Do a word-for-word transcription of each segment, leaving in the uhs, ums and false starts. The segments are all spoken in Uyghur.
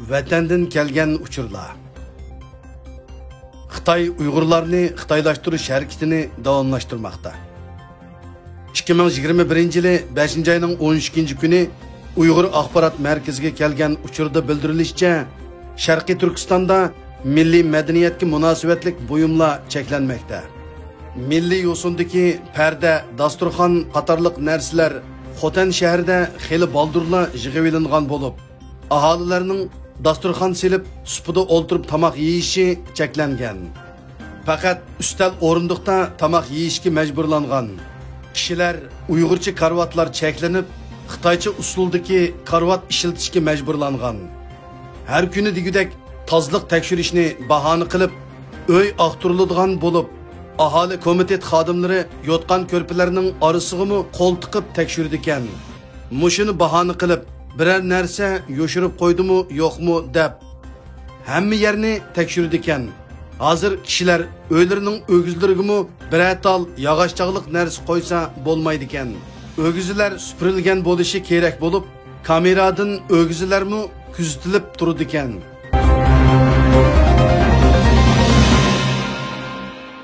ۋەتەندىن كەلگەن ئۇچۇرلار. خىتاي ئۇيغۇرلارنى خىتايلاشتۇرۇش ھەرىكىتىنى داۋاملاشتۇرماقتا. ئىككى مىڭ يىگىرمە بىرىنچى يىلى بەشىنچى ئاينىڭ ئون ئىككىنچى كۈنى ئۇيغۇر ئاخبارات مەركىزىگە كەلگەن ئۇچۇردا بىلدۈرۈلۈشىچە، شەرقىي تۈركىستاندا مىللىي مەدەنىيەتكە مۇناسىۋەتلىك بۇيۇملار چەكلەنمەكتە. مىللىي يوسۇندىكى پەردە، داستۇرخان قاتارلىق نەرسىلەر خوتەن شەھىرىدە خېلى بالدۇرلا يىغىۋېلىنغان بولۇپ، ئاھالىلەرنىڭ داستۇرخان سېلىپ، سۇپىدا ئولتۇرۇپ تاماق يېيىشى چەكلەنگەن. پەقەت ئۈستەل ئورۇندۇقتا تاماق يېيىشكە مەجبۇرلانغان. كىشىلەر ئۇيغۇرچە كارىۋاتلار چەكلىنىپ، خىتايچە ئۇسۇلدىكى كارىۋات ئىشلىتىشكە مەجبۇرلانغان. ھەر كۈنى دېگۈدەك تازىلىق تەكشۈرۈشنى باھانە قىلىپ، ئۆي ئاختۇرۇلىدىغان بولۇپ، ئاھالە كومىتېت خادىملىرى يوتقان-كۆرپىلەرنىڭ ئارىسىغىمۇ قول تىقىپ تەكشۈرىدىكەن. مۇشۇنى باھانە قىلىپ، بىرەر نەرسە يوشۇرۇپ قويدىمۇ، يوقمۇ دەپ، ھەممە يەرنى تەكشۈرىدىكەن. ھازىر كىشىلەر ئۆيلىرىنىڭ ئۆگزىلىرىگىمۇ بىرەر تال ياغاچچاقلىق نەرسە قويسا بولمايدىكەن. ئۆگزىلەر سۈپۈرۈلگەن بولۇشى كېرەك بولۇپ، كامېرادىن ئۆگزىلەرمۇ كۆزىتىلىپ تۇرىدىكەن.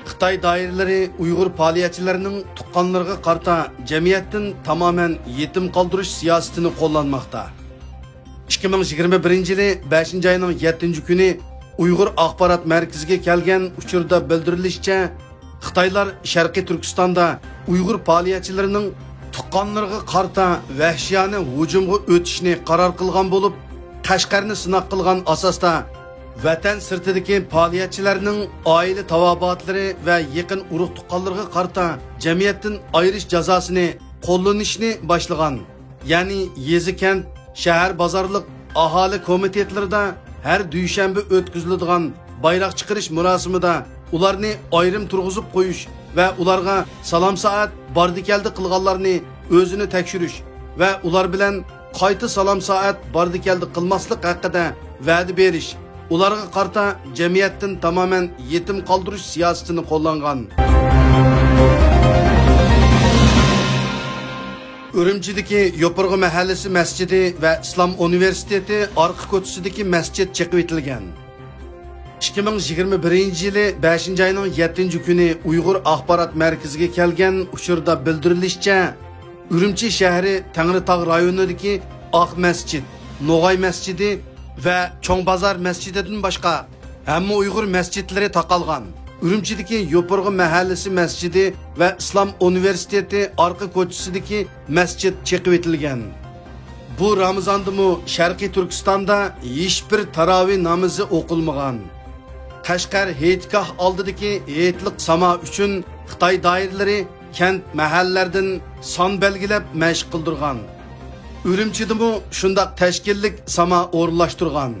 خىتاي دائىرىلىرى ئۇيغۇر پائالىيەتچىلىرىنىڭ تۇغقانلىرىغا قارىتا جەمئىيەتتىن تامامەن يېتىم قالدۇرۇش سىياسىتىنى قوللانماقتا. ئىككى مىڭ يىگىرمە بىرىنچى يىلى بەشىنچى ئاينىڭ يەتتىنچى كۈنى ئۇيغۇر ئاخبارات مەركىزىگە كەلگەن ئۇچۇردا بىلدۈرۈلۈشىچە، خىتايلار شەرقىي تۈركىستاندا ئۇيغۇر پائالىيەتچىلىرىنىڭ تۇغقانلىرىغا قارىتا ۋەھشىيانە ھۇجۇمغا ئۆتۈشنى قارار قىلغان بولۇپ، قەشقەرنى سىناق قىلغان ئاساستا، ۋەتەن سىرتىدىكى پائالىيەتچىلەرنىڭ ئائىلە تاۋابىئاتلىرى ۋە يېقىن ئۇرۇق-تۇغقانلىرىغا قارىتا جەمئىيەتتىن ئايرىش جازاسىنى قوللىنىشنى باشلىغان. يەنى يېزا-كەنت، شەھەر-بازارلىق ئاھالە كومىتېتلىرىدا ھەر دۈشەنبە ئۆتكۈزۈلىدىغان بايراق چىقىرىش مۇراسىمىدا ئۇلارنى ئايرىم تۇرغۇزۇپ قويۇش ۋە ئۇلارغا سالام-سائەت، باردى-كەلدى قىلغانلارنى ئۆزىنى تەكشۈرۈش ۋە ئۇلار بىلەن قايتا سالام-سائەت، باردى-كەلدى قىلماسلىق ھەققىدە ۋەدە بېرىش، ئۇلارغا قارىتا جەمئىيەتتىن تامامەن يېتىم قالدۇرۇش سىياسىتىنى قوللانغان. ئۈرۈمچىدىكى يوپۇرغا مەھەللىسى مەسچىتى ۋە ئىسلام ئۇنىۋېرسىتېتى ئارقا كوچىسىدىكى مەسچىت چېقىۋېتىلگەن. ئىككى مىڭ يىگىرمە بىرىنچى يىلى بەشىنچى ئاينىڭ يەتتىنچى كۈنى ئۇيغۇر ئاخبارات مەركىزىگە كەلگەن ئۇچۇردا بىلدۈرۈلۈشىچە، ئۈرۈمچى شەھىرى تەڭرىتاغ رايونىدىكى ئاق مەسچىت، نوغاي مەسچىتى ۋە چوڭ بازار مەسچىتىدىن باشقا، ھەممە ئۇيغۇر مەسچىتلىرى تاقالغان. ئۈرۈمچىدىكى يوپۇرغا مەھەللىسى مەسچىتى ۋە ئىسلام ئۇنىۋېرسىتېتى ئارقا كوچىسىدىكى مەسچىت چېقىۋېتىلگەن. بۇ رامىزاندىمۇ شەرقىي تۈركىستاندا ھېچبىر تاراۋى نامىزى ئوقۇلمىغان. قەشقەر ھېيتگاھ ئالدىدىكى ھېيتلىق ساما ئۈچۈن خىتاي دائىرىلىرى كەنت، مەھەللىلەردىن سان بەلگىلەپ مەشىق قىلدۇرغان. ئۈرۈمچىدىمۇ شۇنداق تەشكىللىك ساما ئورۇنلاشتۇرغان.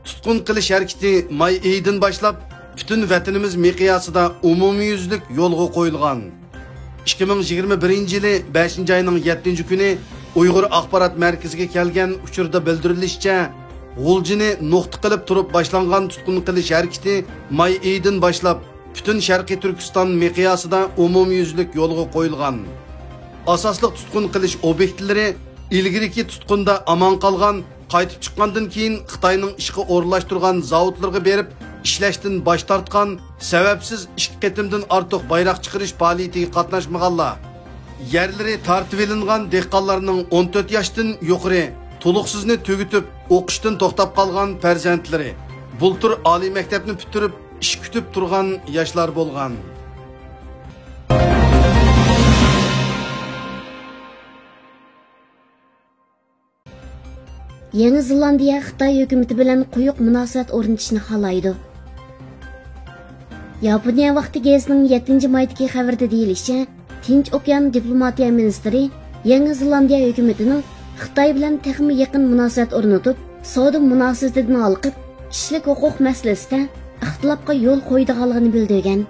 تۇتقۇن قىلىش ھەرىكىتى ماي ئېيىدىن باشلاپ پۈتۈن ۋەتىنىمىز مىقياسىدا ئومۇميۈزلۈك يولغا قويۇلغان. ئىككى مىڭ يىگىرمە بىرىنچى يىلى بەشىنچى ئاينىڭ يەتتىنچى كۈنى ئۇيغۇر ئاخبارات مەركىزىگە كەلگەن ئۇچۇردا بىلدۈرۈلۈشىچە، غۇلجىنى نۇقتا قىلىپ تۇرۇپ باشلانغان تۇتقۇن قىلىش ھەرىكىتى ماي ئېيىدىن باشلاپ پۈتۈن شەرقىي تۈركىستان مىقياسىدا ئومۇميۈزلۈك يولغا قويۇلغان. ئاساسلىق تۇتقۇن قىلىش ئوبيېكتلىرى ئىلگىرىكى تۇتقۇندا ئامان قالغان، قايتىپ چىققاندىن كېيىن خىتاينىڭ ئىشقا ئورۇنلاشتۇرغان زاۋۇتلىرىغا بېرىپ ئىشلەشتىن باش تارتقان، سەۋەبسىز ئىككى قېتىمدىن ئارتۇق بايراق چىقىرىش پائالىيىتىگە قاتناشمىغانلار، يەرلىرى تارتىۋېلىنغان دېھقانلارنىڭ ئون تۆت ياشتىن يۇقىرى، تولۇقسىزنى تۈگىتىپ ئوقۇشتىن توختاپ قالغان پەرزەنتلىرى، بۇلتۇر ئالىي مەكتەپنى پۈتتۈرۈپ ئىش كۈتۈپ تۇرغان ياشلار بولغان. يېڭى زېلاندىيە خىتاي ھۆكۈمىتى بىلەن قويۇق مۇناسىۋەت ئورنىتىشنى خالايدۇ. ياپونىيە ۋاقتى گېزىتىنىڭ يەتتىنچى مايدىكى خەۋىرىدە دېيىلىشىچە، تىنچ ئوكيان دىپلوماتىيە مىنىستىرى يېڭى زېلاندىيە ھۆكۈمىتىنىڭ خىتاي بىلەن تېخىمۇ يېقىن مۇناسىۋەت ئورنىتىپ، سودا مۇناسىۋىتىدىن ھالقىپ، كىشىلىك ھوقۇق مەسىلىسىدە ئىختىلاپقا يول قويىدىغانلىقىنى بىلدۈرگەن.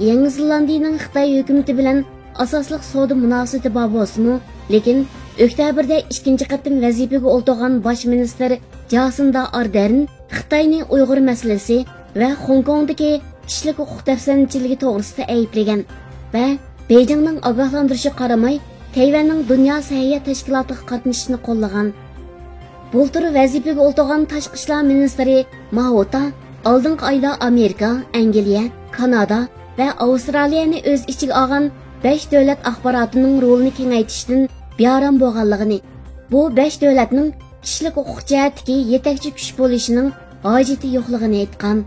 يېڭى زېلاندىيىنىڭ خىتاي ھۆكۈمىتى بىلەن ئاساسلىق سودا مۇناسىۋىتى بار بولسىمۇ، لېكىن ئۆكتەبىردە ئىككىنچى قېتىم ۋەزىپىگە ئولتۇرغان باش مىنىستىر جاسىندا ئاردېرن خىتاينى ئۇيغۇر مەسىلىسى ۋە خوڭكوڭدىكى كىشىلىك ھوقۇق دەپسەندىچىلىكى توغرىسىدا ئەيىبلىگەن ۋە بېيجىڭنىڭ ئاگاھلاندۇرۇشىغا قارىماي، تەيۋەننىڭ دۇنيا سەھىيە تەشكىلاتىغا قاتنىشىشنى قوللىغان. بۇلتۇر ۋەزىپىگە ئولتۇرغان تاشقى ئىشلار مىنىستىرى ماۋۇتا ئالدىنقى ئايدا ئامېرىكا، ئەنگلىيە، كانادا ۋە ئاۋسترالىيەنى ئۆز ئىچىگە ئالغان بەش دۆلەت ئاخباراتىنىڭ رولىنى كېڭەيتىشتىن بىئارام بولغانلىقىنى، بۇ بەش دۆلەتنىڭ كىشىلىك ھوقۇق جەھەتتىكى يېتەكچى كۈچ بولۇشىنىڭ ھاجىتى يوقلۇقىنى ئېيتقان.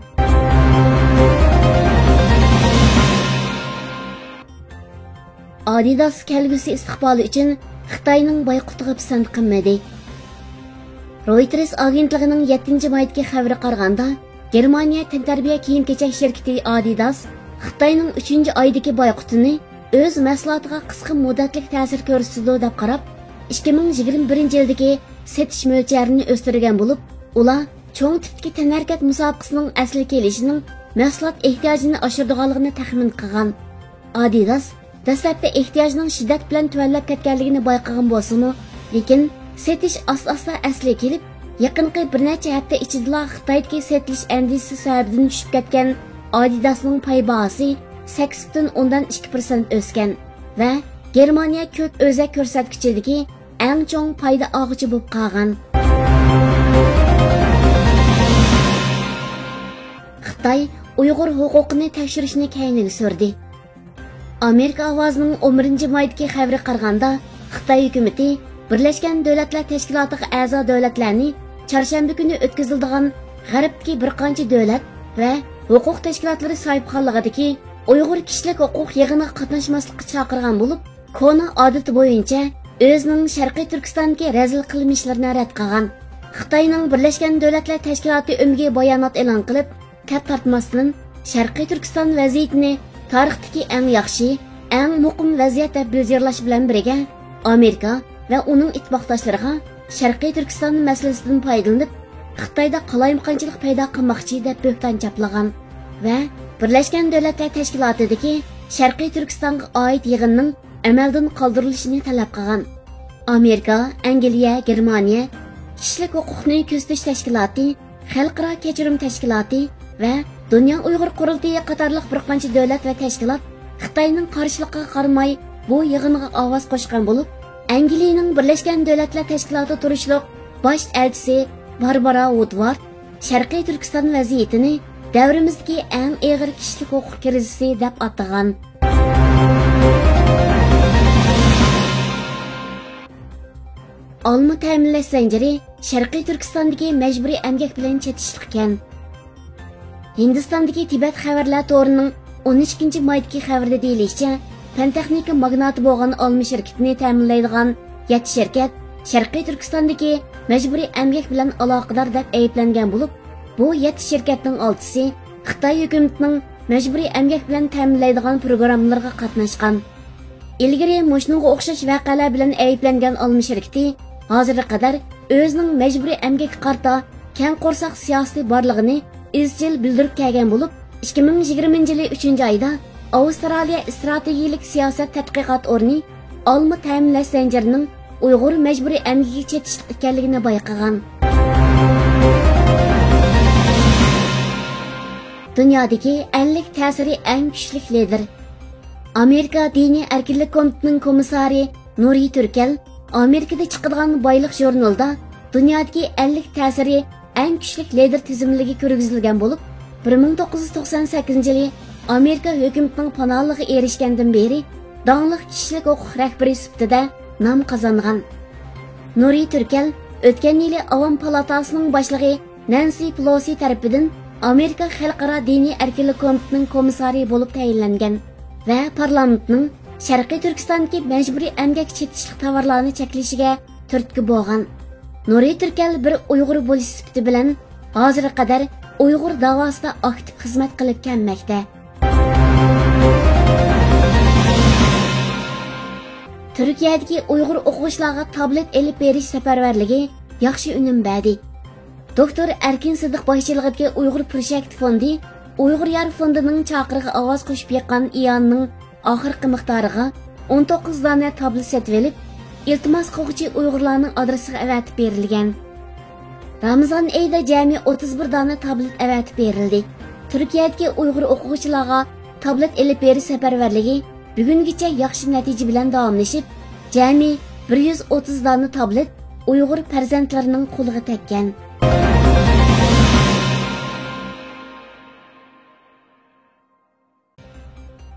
ئادىداس كەلگۈسى ئىستىقبالى ئۈچۈن خىتاينىڭ بايقۇتىغا پىسەنت قىلمىدى. رويتېرس ئاگېنتلىقىنىڭ يەتتىنچى مايدىكى خەۋىرىگە قارىغاندا، گېرمانىيە تەنتەربىيە كىيىم-كېچەك شىركىتى ئادىداس خىتاينىڭ ئۈچىنچى ئايدىكى بايقۇتىنى ئۆز مەھسۇلاتىغا قىسقا مۇددەتلىك تەسىر كۆرسىتىدۇ دەپ قاراپ، ئىككى مىڭ يىگىرمە بىرىنچى يىلدىكى سېتىش مۆلچەرىنى ئۆستۈرگەن بولۇپ، ئۇلار چوڭ تىپتىكى تەنھەرىكەت مۇسابىقىسىنىڭ ئەسلىگە كېلىشىنىڭ مەھسۇلات ئېھتىياجىنى ئاشۇرىدىغانلىقىنى تەخمىن قىلغان. ئادىداس دەسلەپتە ئېھتىياجنىڭ شىددەت بىلەن تۆۋەنلەپ كەتكەنلىكىنى بايقىغان بولسىمۇ، لېكىن سېتىش ئاستا-ئاستا ئەسلىگە كېلىپ، يېقىنقى بىر نەچچە ھەپتە ئىچىدىلا خىتايدىكى سېتىلىش ئەندىزىسى سەۋەبىدىن چۈشۈپ كەتكەن ئادىداسنىڭ پاي باھاسى سەككىز پۈتۈن ئوندىن ئىككى پىرسەنت ئۆسكەن ۋە گېرمانىيە كۆك ئۆزەك كۆرسەتكۈچىدىكى ئەڭ چوڭ پايدا ئالغۇچى بولۇپ قالغان. خىتاي ئۇيغۇر ھوقۇقىنى تەكشۈرۈشنى كەينىگە سۈردى. ئامېرىكا ئاۋازىنىڭ ئون بىرىنچى مايدىكى خەۋىرىگە قارىغاندا، خىتاي ھۆكۈمىتى بىرلەشكەن دۆلەتلەر تەشكىلاتىغا ئەزا دۆلەتلەرنى چارشەنبە كۈنى ئۆتكۈزۈلىدىغان غەربتىكى بىر قانچە دۆلەت ۋە ھوقۇق تەشكىلاتلىرى ساھىبخانلىقىدىكى ئۇيغۇر كىشىلىك ھوقۇق يىغىنىغا قاتناشماسلىققا چاقىرغان بولۇپ، كونا ئادىتى بويىچە ئۆزىنىڭ شەرقىي تۈركىستاندىكى رەزىل قىلمىشلىرىنى رەت قىلغان. خىتاينىڭ بىرلەشكەن دۆلەتلەر تەشكىلاتى ئۆمىكى بايانات ئېلان قىلىپ، تەپ تارتماستىن، شەرقىي تۈركىستان ۋەزىيىتىنى تارىختىكى ئەڭ ياخشى، ئەڭ مۇقىم ۋەزىيەت دەپ بىلجىرلاش بىلەن بىرگە، ئامېرىكا ۋە ئۇنىڭ ئىتتىپاقداشلىرىغا شەرقىي تۈركىستان مەسىلىسىدىن پايدىلىنىپ، خىتايدا قالايمىقانچىلىق پەيدا قىلماقچى دەپ بۆھتان چاپلىغان ۋە بىرلەشكەن دۆلەتلەر تەشكىلاتىدىكى شەرقىي تۈركىستانغا ئائىت يىغىننىڭ ئەمەلدىن قالدۇرۇلۇشىنى تەلەپ قىلغان. ئامېرىكا، ئەنگلىيە، گېرمانىيە كىشىلىك ھوقۇقنى كۆزىتىش تەشكىلاتى، خەلقئارا كەچۈرۈم تەشكىلاتى ۋە دۇنيا ئۇيغۇر قۇرۇلتىيى قاتارلىق بىر قانچە دۆلەت ۋە تەشكىلات خىتاينىڭ قارشىلىقىغا قارىماي، بۇ يىغىنغا ئاۋاز قوشقان بولۇپ، ئەنگلىيىنىڭ بىرلەشكەن دۆلەتلەر تەشكىلاتىدا تۇرۇشلۇق باش ئەلچىسى باربارا ۋۇدۋارد شەرقىي تۈركىستان ۋەزىيىتىنى دەۋرىمىزدىكى ئەڭ ئېغىر كىشىلىك ھوقۇق كىرىزىسى دەپ ئاتىغان. ئالما تەمىنلەش زەنجىرى شەرقىي تۈركىستاندىكى مەجبۇرىي ئەمگەك بىلەن چېتىشلىق ئىكەن. ھىندىستاندىكى تىبەت خەۋەرلەر تورىنىڭ ئون ئىككىنچى مايدىكى خەۋىرىدە دېيىلىشىچە، پەن تېخنىكا ماگناتى بولغان ئالما شىركىتىنى تەمىنلەيدىغان يەتتە شىركەت شەرقىي تۈركىستاندىكى مەجبۇرىي ئەمگەك بىلەن ئالاقىدار دەپ ئەيىبلەنگەن بولۇپ، بۇ يەتتە شىركەتنىڭ ئالتىسى خىتاي ھۆكۈمىتىنىڭ مەجبۇرىي ئەمگەك بىلەن تەمىنلەيدىغان پروگراممىلىرىغا قاتناشقان. ئىلگىرى مۇشۇنىڭغا ئوخشاش ۋەقەلەر بىلەن ئەيىبلەنگەن ئالما شىركىتى ھازىرغا قەدەر ئۆزىنىڭ مەجبۇرىي ئەمگەككە قارىتا كەڭ قورساق سىياسىتى بارلىقىنى ئىزچىل بىلدۈرۈپ كەلگەن بولۇپ، ئىككى مىڭ يىگىرمىنچى يىلى ئۈچىنچى ئايدا ئاۋسترالىيە ئىستراتېگىيىلىك سىياسەت تەتقىقات ئورنى ئالما تەمىنلەش زەنجىرىنىڭ ئۇيغۇر مەجبۇرىي ئەمگىكىگە چېتىشلىق ئىكەنلىكىنى بايقىغان. دۇنيادىكى ئەللىك تەسىرى ئەڭ كۈچلۈك لىدېر. ئامېرىكا دىنىي ئەركىنلىك كومىتېتىنىڭ كومىسسارى نۇرى تۈركەل ئامېرىكىدا چىقىدىغان بايلىق ژۇرنىلىدا دۇنيادىكى ئەللىك تەسىرى ئەڭ كۈچلۈك لىدېر تىزىملىكى كىرگۈزۈلگەن بولۇپ، بىر مىڭ توققۇز يۈز توقسان سەككىزىنچى يىلى ئامېرىكا ھۆكۈمىتىنىڭ پاناھلىقىغا ئېرىشكەندىن بېرى داڭلىق كىشىلىك ھوقۇق رەھبىرى سۈپىتىدە نام قازانغان. نۇرى تۈركەل ئۆتكەن يىلى ئاۋام پالاتاسىنىڭ باشلىقى نەنسى پېلوسى تەرىپىدىن ئامېرىكا خەلقئارا دىنىي ئەركىنلىك كومىتېتىنىڭ كومىسسارى بولۇپ تەيىنلەنگەن ۋە پارلامېنتنىڭ شەرقىي تۈركىستاندىكى مەجبۇرىي ئەمگەك چېتىشلىق تاۋارلارنى چەكلىشىگە تۈرتكە بولغان. نۇرى تۈركەل بىر ئۇيغۇر بولۇش سۈپىتى بىلەن ھازىرغا قەدەر ئۇيغۇر داۋاسىدا ئاكتىپ خىزمەت قىلىپ كەلمەكتە. تۈركىيەدىكى ئۇيغۇر ئوقۇغۇچىلارغا تابلېت ئېلىپ بېرىش سەپەرۋەرلىكى ياخشى ئۈنۈم بەردى. دوكتور ئەركىن سىدىق باشچىلىقىدىكى ئۇيغۇر پروجېكت فوندى ئۇيغۇر يار فوندىنىڭ چاقىرىقىغا ئاۋاز قوشۇپ يىغقان ئىئانىنىڭ ئاخىرقى مىقدارىغا ئون توققۇز دانە تابلېت سېتىۋېلىپ، ئىلتىماس قىلغۇچى ئۇيغۇرلارنىڭ ئادرېسىغا ئەۋەتىپ بېرىلگەن. رامىزان ئېيىدا جەمئىي ئوتتۇز بىر دانە تابلېت ئەۋەتىپ بېرىلدى. تۈركىيەدىكى ئۇيغۇر ئوقۇغۇچىلارغا تابلېت ئېلىپ بېرىش سەپەرۋەرلىكى بۈگۈنگىچە ياخشى نەتىجە بىلەن داۋاملىشىپ، جەمئىي بىر يۈز ئوتتۇز دانە تابلېت ئۇيغۇر پەرزەنتلىرىنىڭ قولىغا تەگكەن.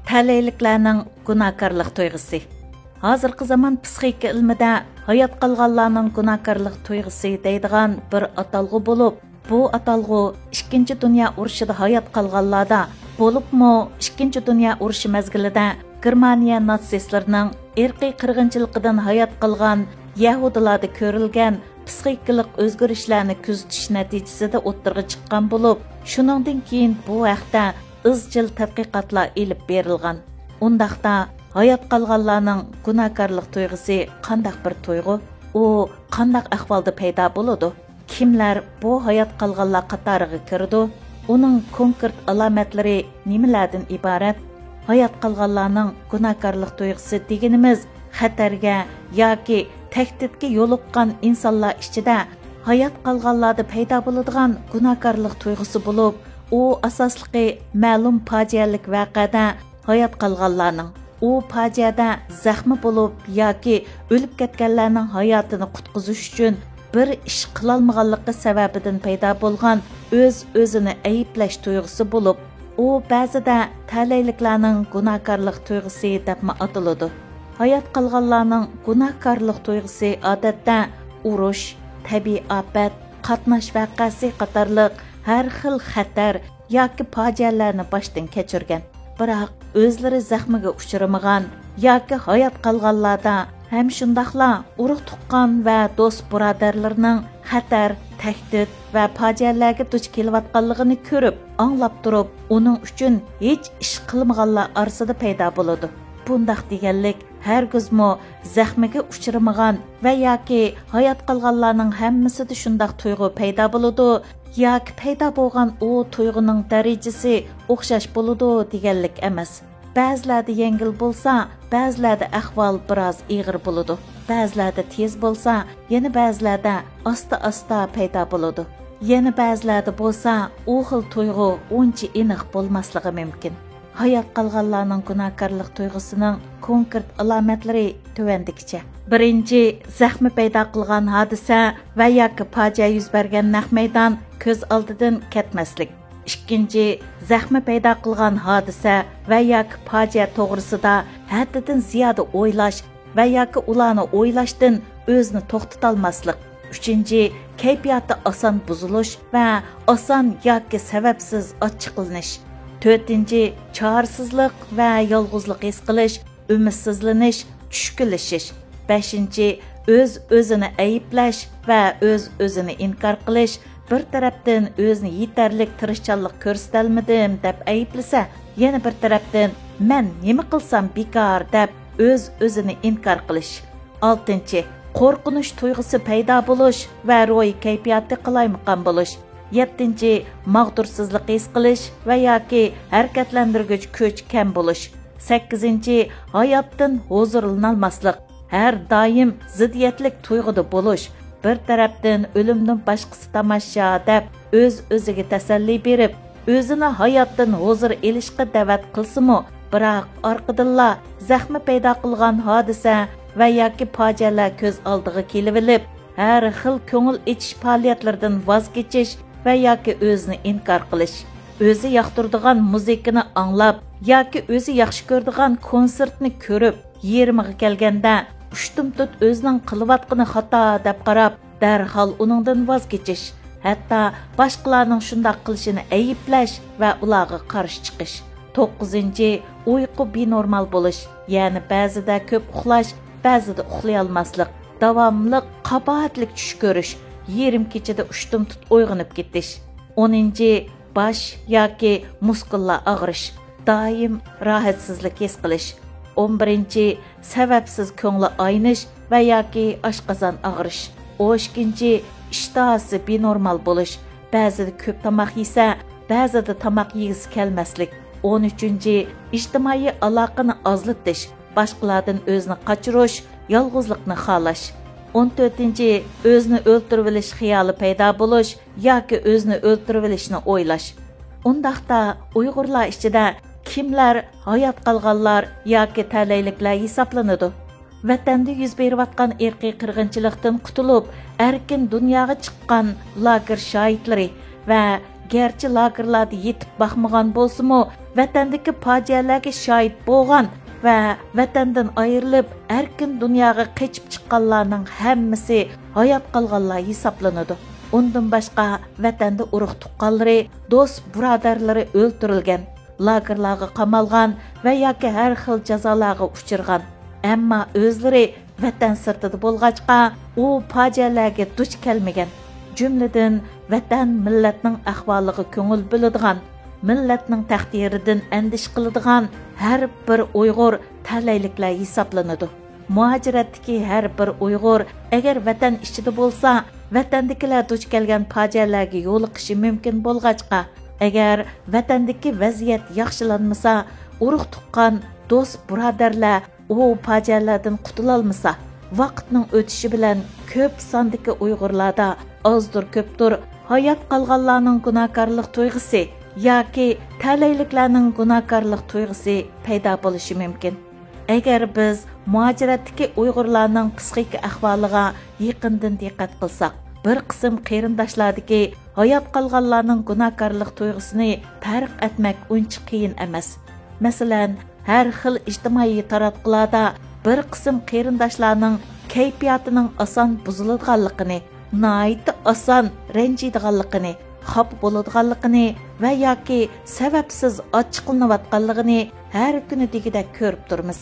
تەلەيلىكلەرنىڭ گۇناھكارلىق تۇيغۇسى. ھازىرقى زامان پسىخىكا ئىلمىدە ھايات قالغانلارنىڭ گۇناھكارلىق تۇيغۇسى دەيدىغان بىر ئاتالغۇ بولۇپ، بۇ ئاتالغۇ ئىككىنچى دۇنيا ئۇرۇشىدا ھايات قالغانلاردا، بولۇپمۇ ئىككىنچى دۇنيا ئۇرۇشى مەزگىلىدە گېرمانىيە ناتسىستلىرىنىڭ ئىرقىي قىرغىنچىلىقىدىن ھايات قالغان يەھۇدىيلاردا كۆرۈلگەن پسىخىكىلىق ئۆزگىرىشلەرنى كۆزىتىش نەتىجىسىدە ئوتتۇرىغا چىققان بولۇپ، شۇنىڭدىن كېيىن بۇ ھەقتە ئىزچىل تەتقىقاتلار ئېلىپ بېرىلغان. ئۇنداقتا، ھايات قالغانلارنىڭ گۇناھكارلىق تۇيغۇسى قانداق بىر تۇيغۇ؟ ئۇ قانداق ئەھۋالدا پەيدا بولىدۇ؟ كىملەر بۇ ھايات قالغانلار قاتارىغا كىرىدۇ؟ ئۇنىڭ كونكرېت ئالامەتلىرى نېمىلەردىن ئىبارەت؟ ھايات قالغانلارنىڭ گۇناھكارلىق تۇيغۇسى دېگىنىمىز خەتەرگە ياكى تەھدىتكە يولۇققان ئىنسانلار ئىچىدە ھايات قالغانلاردا پەيدا بولىدىغان گۇناھكارلىق تۇيغۇسى بولۇپ، ئۇ ئاساسلىقى مەلۇم پاجىئەلىك ۋەقەدە ھايات قالغانلارنىڭ، ئۇ پاجىئەدە زەخمى بولۇپ ياكى ئۆلۈپ كەتكەنلەرنىڭ ھاياتىنى قۇتقۇزۇش ئۈچۈن بىر ئىش قىلالمىغانلىقى سەۋەبىدىن پەيدا بولغان ئۆز-ئۆزىنى ئەيىبلەش تۇيغۇسى بولۇپ، ئۇ بەزىدە تەلەيلىكلەرنىڭ گۇناھكارلىق تۇيغۇسى دەپمۇ ئاتىلىدۇ. ھايات قالغانلارنىڭ گۇناھكارلىق تۇيغۇسى ئادەتتە ئۇرۇش، تەبىئىي ئاپەت، قاتناش ۋەقەسى قاتارلىق ھەر خىل خەتەر ياكى پاجىئەلەرنى باشتىن كەچۈرگەن، بىراق ئۆزلىرى زەخمىگە ئۇچرىمىغان ياكى ھايات قالغانلاردا ھەم شۇنداقلا ئۇرۇق-تۇغقان ۋە دوست-بۇرادەرلىرىنىڭ خەتەر، تەھدىت ۋە پاجىئەلەرگە دۇچ كېلىۋاتقانلىقىنى كۆرۈپ، ئاڭلاپ تۇرۇپ، ئۇنىڭ ئۈچۈن ھېچ ئىش قىلمىغانلار ئارىسىدا پەيدا بولىدۇ. بۇنداق دېگەنلىك، ھەرگىزمۇ زەخمىگە ئۇچرىمىغان ۋە ياكى ھايات قالغانلارنىڭ ھەممىسىدە شۇنداق تۇيغۇ پەيدا بولىدۇ ياكى پەيدا بولغان ئۇ تۇيغۇنىڭ دەرىجىسى ئوخشاش بولىدۇ دېگەنلىك ئەمەس. بەزىلەردە يەڭگىل بولسا، بەزىلەردە ئەھۋال بىراز ئېغىر بولىدۇ. بەزىلەردە تېز بولسا، يەنە بەزىلەردە ئاستا-ئاستا پەيدا بولىدۇ. يەنە بەزىلەردە بولسا، ئۇ خىل تۇيغۇ ئۇنچە ئېنىق بولماسلىقى مۇمكىن. ھايات قالغانلارنىڭ گۇناھكارلىق تۇيغۇسىنىڭ كونكرېت ئالامەتلىرى تۆۋەندىكىچە. بىرىنچى، زەخمە پەيدا قىلغان ھادىسە ۋە ياكى پاجىئە يۈز بەرگەن نەق مەيدان كۆز ئالدىدىن كەتمەسلىك. ئىككىنچى، زەخمە پەيدا قىلغان ھادىسە ۋە ياكى پاجىئە توغرىسىدا ھەددىدىن زىيادە ئويلاش ۋە ياكى ئۇلارنى ئويلاشتىن ئۆزىنى توختىتالماسلىق. ئۈچىنچى، كەيپىياتى ئاسان بۇزۇلۇش ۋە ئاسان ياكى سەۋەبسىز ئاچچىقلىنىش. تۆتىنچى، چارىسىزلىق ۋە يالغۇزلۇق ھېس قىلىش، ئۈمىدسىزلىنىش، چۈشكۈنلىشىش. بەشىنچى، ئۆز-ئۆزىنى ئەيىبلەش ۋە ئۆز-ئۆزىنى ئىنكار قىلىش. بىر تەرەپتىن ئۆزىنى يېتەرلىك تىرىشچانلىق كۆرسىتەلمىدىم دەپ ئەيىبلىسە، يەنە بىر تەرەپتىن مەن نېمە قىلسام بىكار دەپ ئۆز-ئۆزىنى ئىنكار قىلىش. ئالتىنچى، قورقۇنچ تۇيغۇسى پەيدا بولۇش ۋە روھىي كەيپىياتى قالايمىقان بولۇش. يەتتىنچى، ماغدۇرسىزلىق ھېس قىلىش ۋە ياكى ھەرىكەتلەندۈرگۈچ كۈچ كەم بولۇش. سەككىزىنچى، ھاياتتىن ھۇزۇرلىنالماسلىق. ھەر دائىم زىددىيەتلىك تۇيغۇدا بولۇش. بىر تەرەپتىن ئۆلۈمدىن باشقىسى تاماشا دەپ ئۆز-ئۆزىگە تەسەللى بېرىپ، ئۆزىنى ھاياتتىن ھۇزۇر ئېلىشقا دەۋەت قىلسىمۇ، بىراق ئارقىدىنلا زەخمە پەيدا قىلغان ھادىسە ۋە ياكى پاجىئەلەر كۆز ئالدىغا كېلىۋېلىپ، ھەر خىل كۆڭۈل ئېچىش پائالىيەتلىرىدىن ۋاز كېچىش ۋە ياكى ئۆزىنى ئىنكار قىلىش. ئۆزى ياقتۇرىدىغان مۇزىكىنى ئاڭلاپ ياكى ئۆزى ياخشى كۆرىدىغان كونسېرتنى كۆرۈپ، يېرىمىغا كەلگەندە ئۇشتۇمتۇت ئۆزىنىڭ قىلىۋاتقىنى خاتا دەپ قاراپ، دەرھال ئۇنىڭدىن ۋاز كېچىش، ھەتتا باشقىلارنىڭ شۇنداق قىلىشىنى ئەيىبلەش ۋە ئۇلارغا قارشى چىقىش. توققۇزىنچى، ئۇيقۇ بىنورمال بولۇش، يەنى بەزىدە كۆپ ئۇخلاش، بەزىدە ئۇخلىيالماسلىق، داۋاملىق قاباھەتلىك چۈش كۆرۈش، يېرىم كېچىدە ئۇشتۇمتۇت ئويغىنىپ كېتىش. ئونىنچى، باش ياكى مۇسكۇللار ئاغرىش، دائىم راھەتسىزلىك ھېس قىلىش. ئون بىرىنچى، سەۋەبسىز كۆڭلى ئاينىش ۋە ياكى ئاشقازان ئاغرىش. ئون ئىككىنچى، ئىشتىھاسى بىنورمال بولۇش، بەزىدە كۆپ تاماق يېسە، بەزىدە تاماق يېگۈسى كەلمەسلىك. ئون ئۈچىنچى، ئىجتىمائىي ئالاقىنى ئازلىتىش، باشقىلاردىن ئۆزىنى قاچۇرۇش، يالغۇزلۇقنى خالاش. ئون تۆتىنچى، ئۆزىنى ئۆلتۈرۈۋېلىش خىيالى پەيدا بولۇش ياكى ئۆزىنى ئۆلتۈرۈۋېلىشنى ئويلاش. ئۇنداقتا ئۇيغۇرلار ئىچىدە كىملەر ھايات قالغانلار ياكى تەلەيلىكلەر ھېسابلىنىدۇ؟ ۋەتەندە يۈز بېرىۋاتقان ئىرقىي قىرغىنچىلىقتىن قۇتۇلۇپ، ئەركىن دۇنياغا چىققان لاگېر شاھىتلىرى ۋە گەرچە لاگېرلاردا يېتىپ باقمىغان بولسىمۇ، ۋەتەندىكى پاجىئەلەرگە شاھىت بولغان ۋە ۋەتەندىن ئايرىلىپ، ئەركىن دۇنياغا قېچىپ چىققانلارنىڭ ھەممىسى ھايات قالغانلار ھېسابلىنىدۇ. ئۇندىن باشقا، ۋەتەندە ئۇرۇق تۇغقانلىرى، دوست بۇرادەرلىرى ئۆلتۈرۈلگەن، لاگېرلارغا قامالغان ۋە ياكى ھەر خىل جازالارغا ئۇچرىغان، ئەمما ئۆزلىرى ۋەتەن سىرتىدا بولغاچقا، ئۇ پاجىئەلەرگە دۇچ كەلمىگەن. جۈملىدىن، ۋەتەن، مىللەتنىڭ ئەھۋالىغا كۆڭۈل بۆلىدىغان، مىللەتنىڭ تەقدىرىدىن ئەندىشە قىلىدىغان ھەر بىر ئۇيغۇر تەلەيلىكلەر ھېسابلىنىدۇ. مۇھاجىرەتتىكى ھەر بىر ئۇيغۇر ئەگەر ۋەتەن ئىچىدە بولسا، ۋەتەندىكىلەر دۇچ كەلگەن پاجىئەلەرگە يولۇقۇشى مۇمكىن بولغاچقا، ئەگەر ۋەتەندىكى ۋەزىيەت ياخشىلانمىسا، ئۇرۇق-تۇغقان، دوست-بۇرادەرلەر ئۇ پاجىئەلەردىن قۇتۇلالمىسا، ۋاقىتنىڭ ئۆتۈشى بىلەن كۆپ ساندىكى ئۇيغۇرلاردا ئازدۇر-كۆپتۇر ھايات قالغانلارنىڭ گۇناھكارلىق تۇيغۇسى ياكى تەلەيلىكلەرنىڭ گۇناھكارلىق تۇيغۇسى پەيدا بولۇشى مۇمكىن. ئەگەر بىز مۇھاجىرەتتىكى ئۇيغۇرلارنىڭ پسىخىكا ئەھۋالىغا يېقىندىن دىققەت قىلساق، بىر قىسىم قېرىنداشلاردىكى ھايات قالغانلارنىڭ گۇناھكارلىق تۇيغۇسىنى پەرق ئەتمەك ئۇنچە قىيىن ئەمەس. مەسىلەن، ھەر خىل ئىجتىمائىي تاراتقۇلاردا بىر قىسىم قېرىنداشلارنىڭ كەيپىياتىنىڭ ئاسان بۇزۇلىدىغانلىقىنى، ناھايىتى ئاسان رەنجىيدىغانلىقىنى، خاپا بولىدىغانلىقىنى ۋە ياكى سەۋەبسىز ئاچچىقلىنىۋاتقانلىقىنى ھەر كۈنى دېگۈدەك كۆرۈپ تۇرىمىز.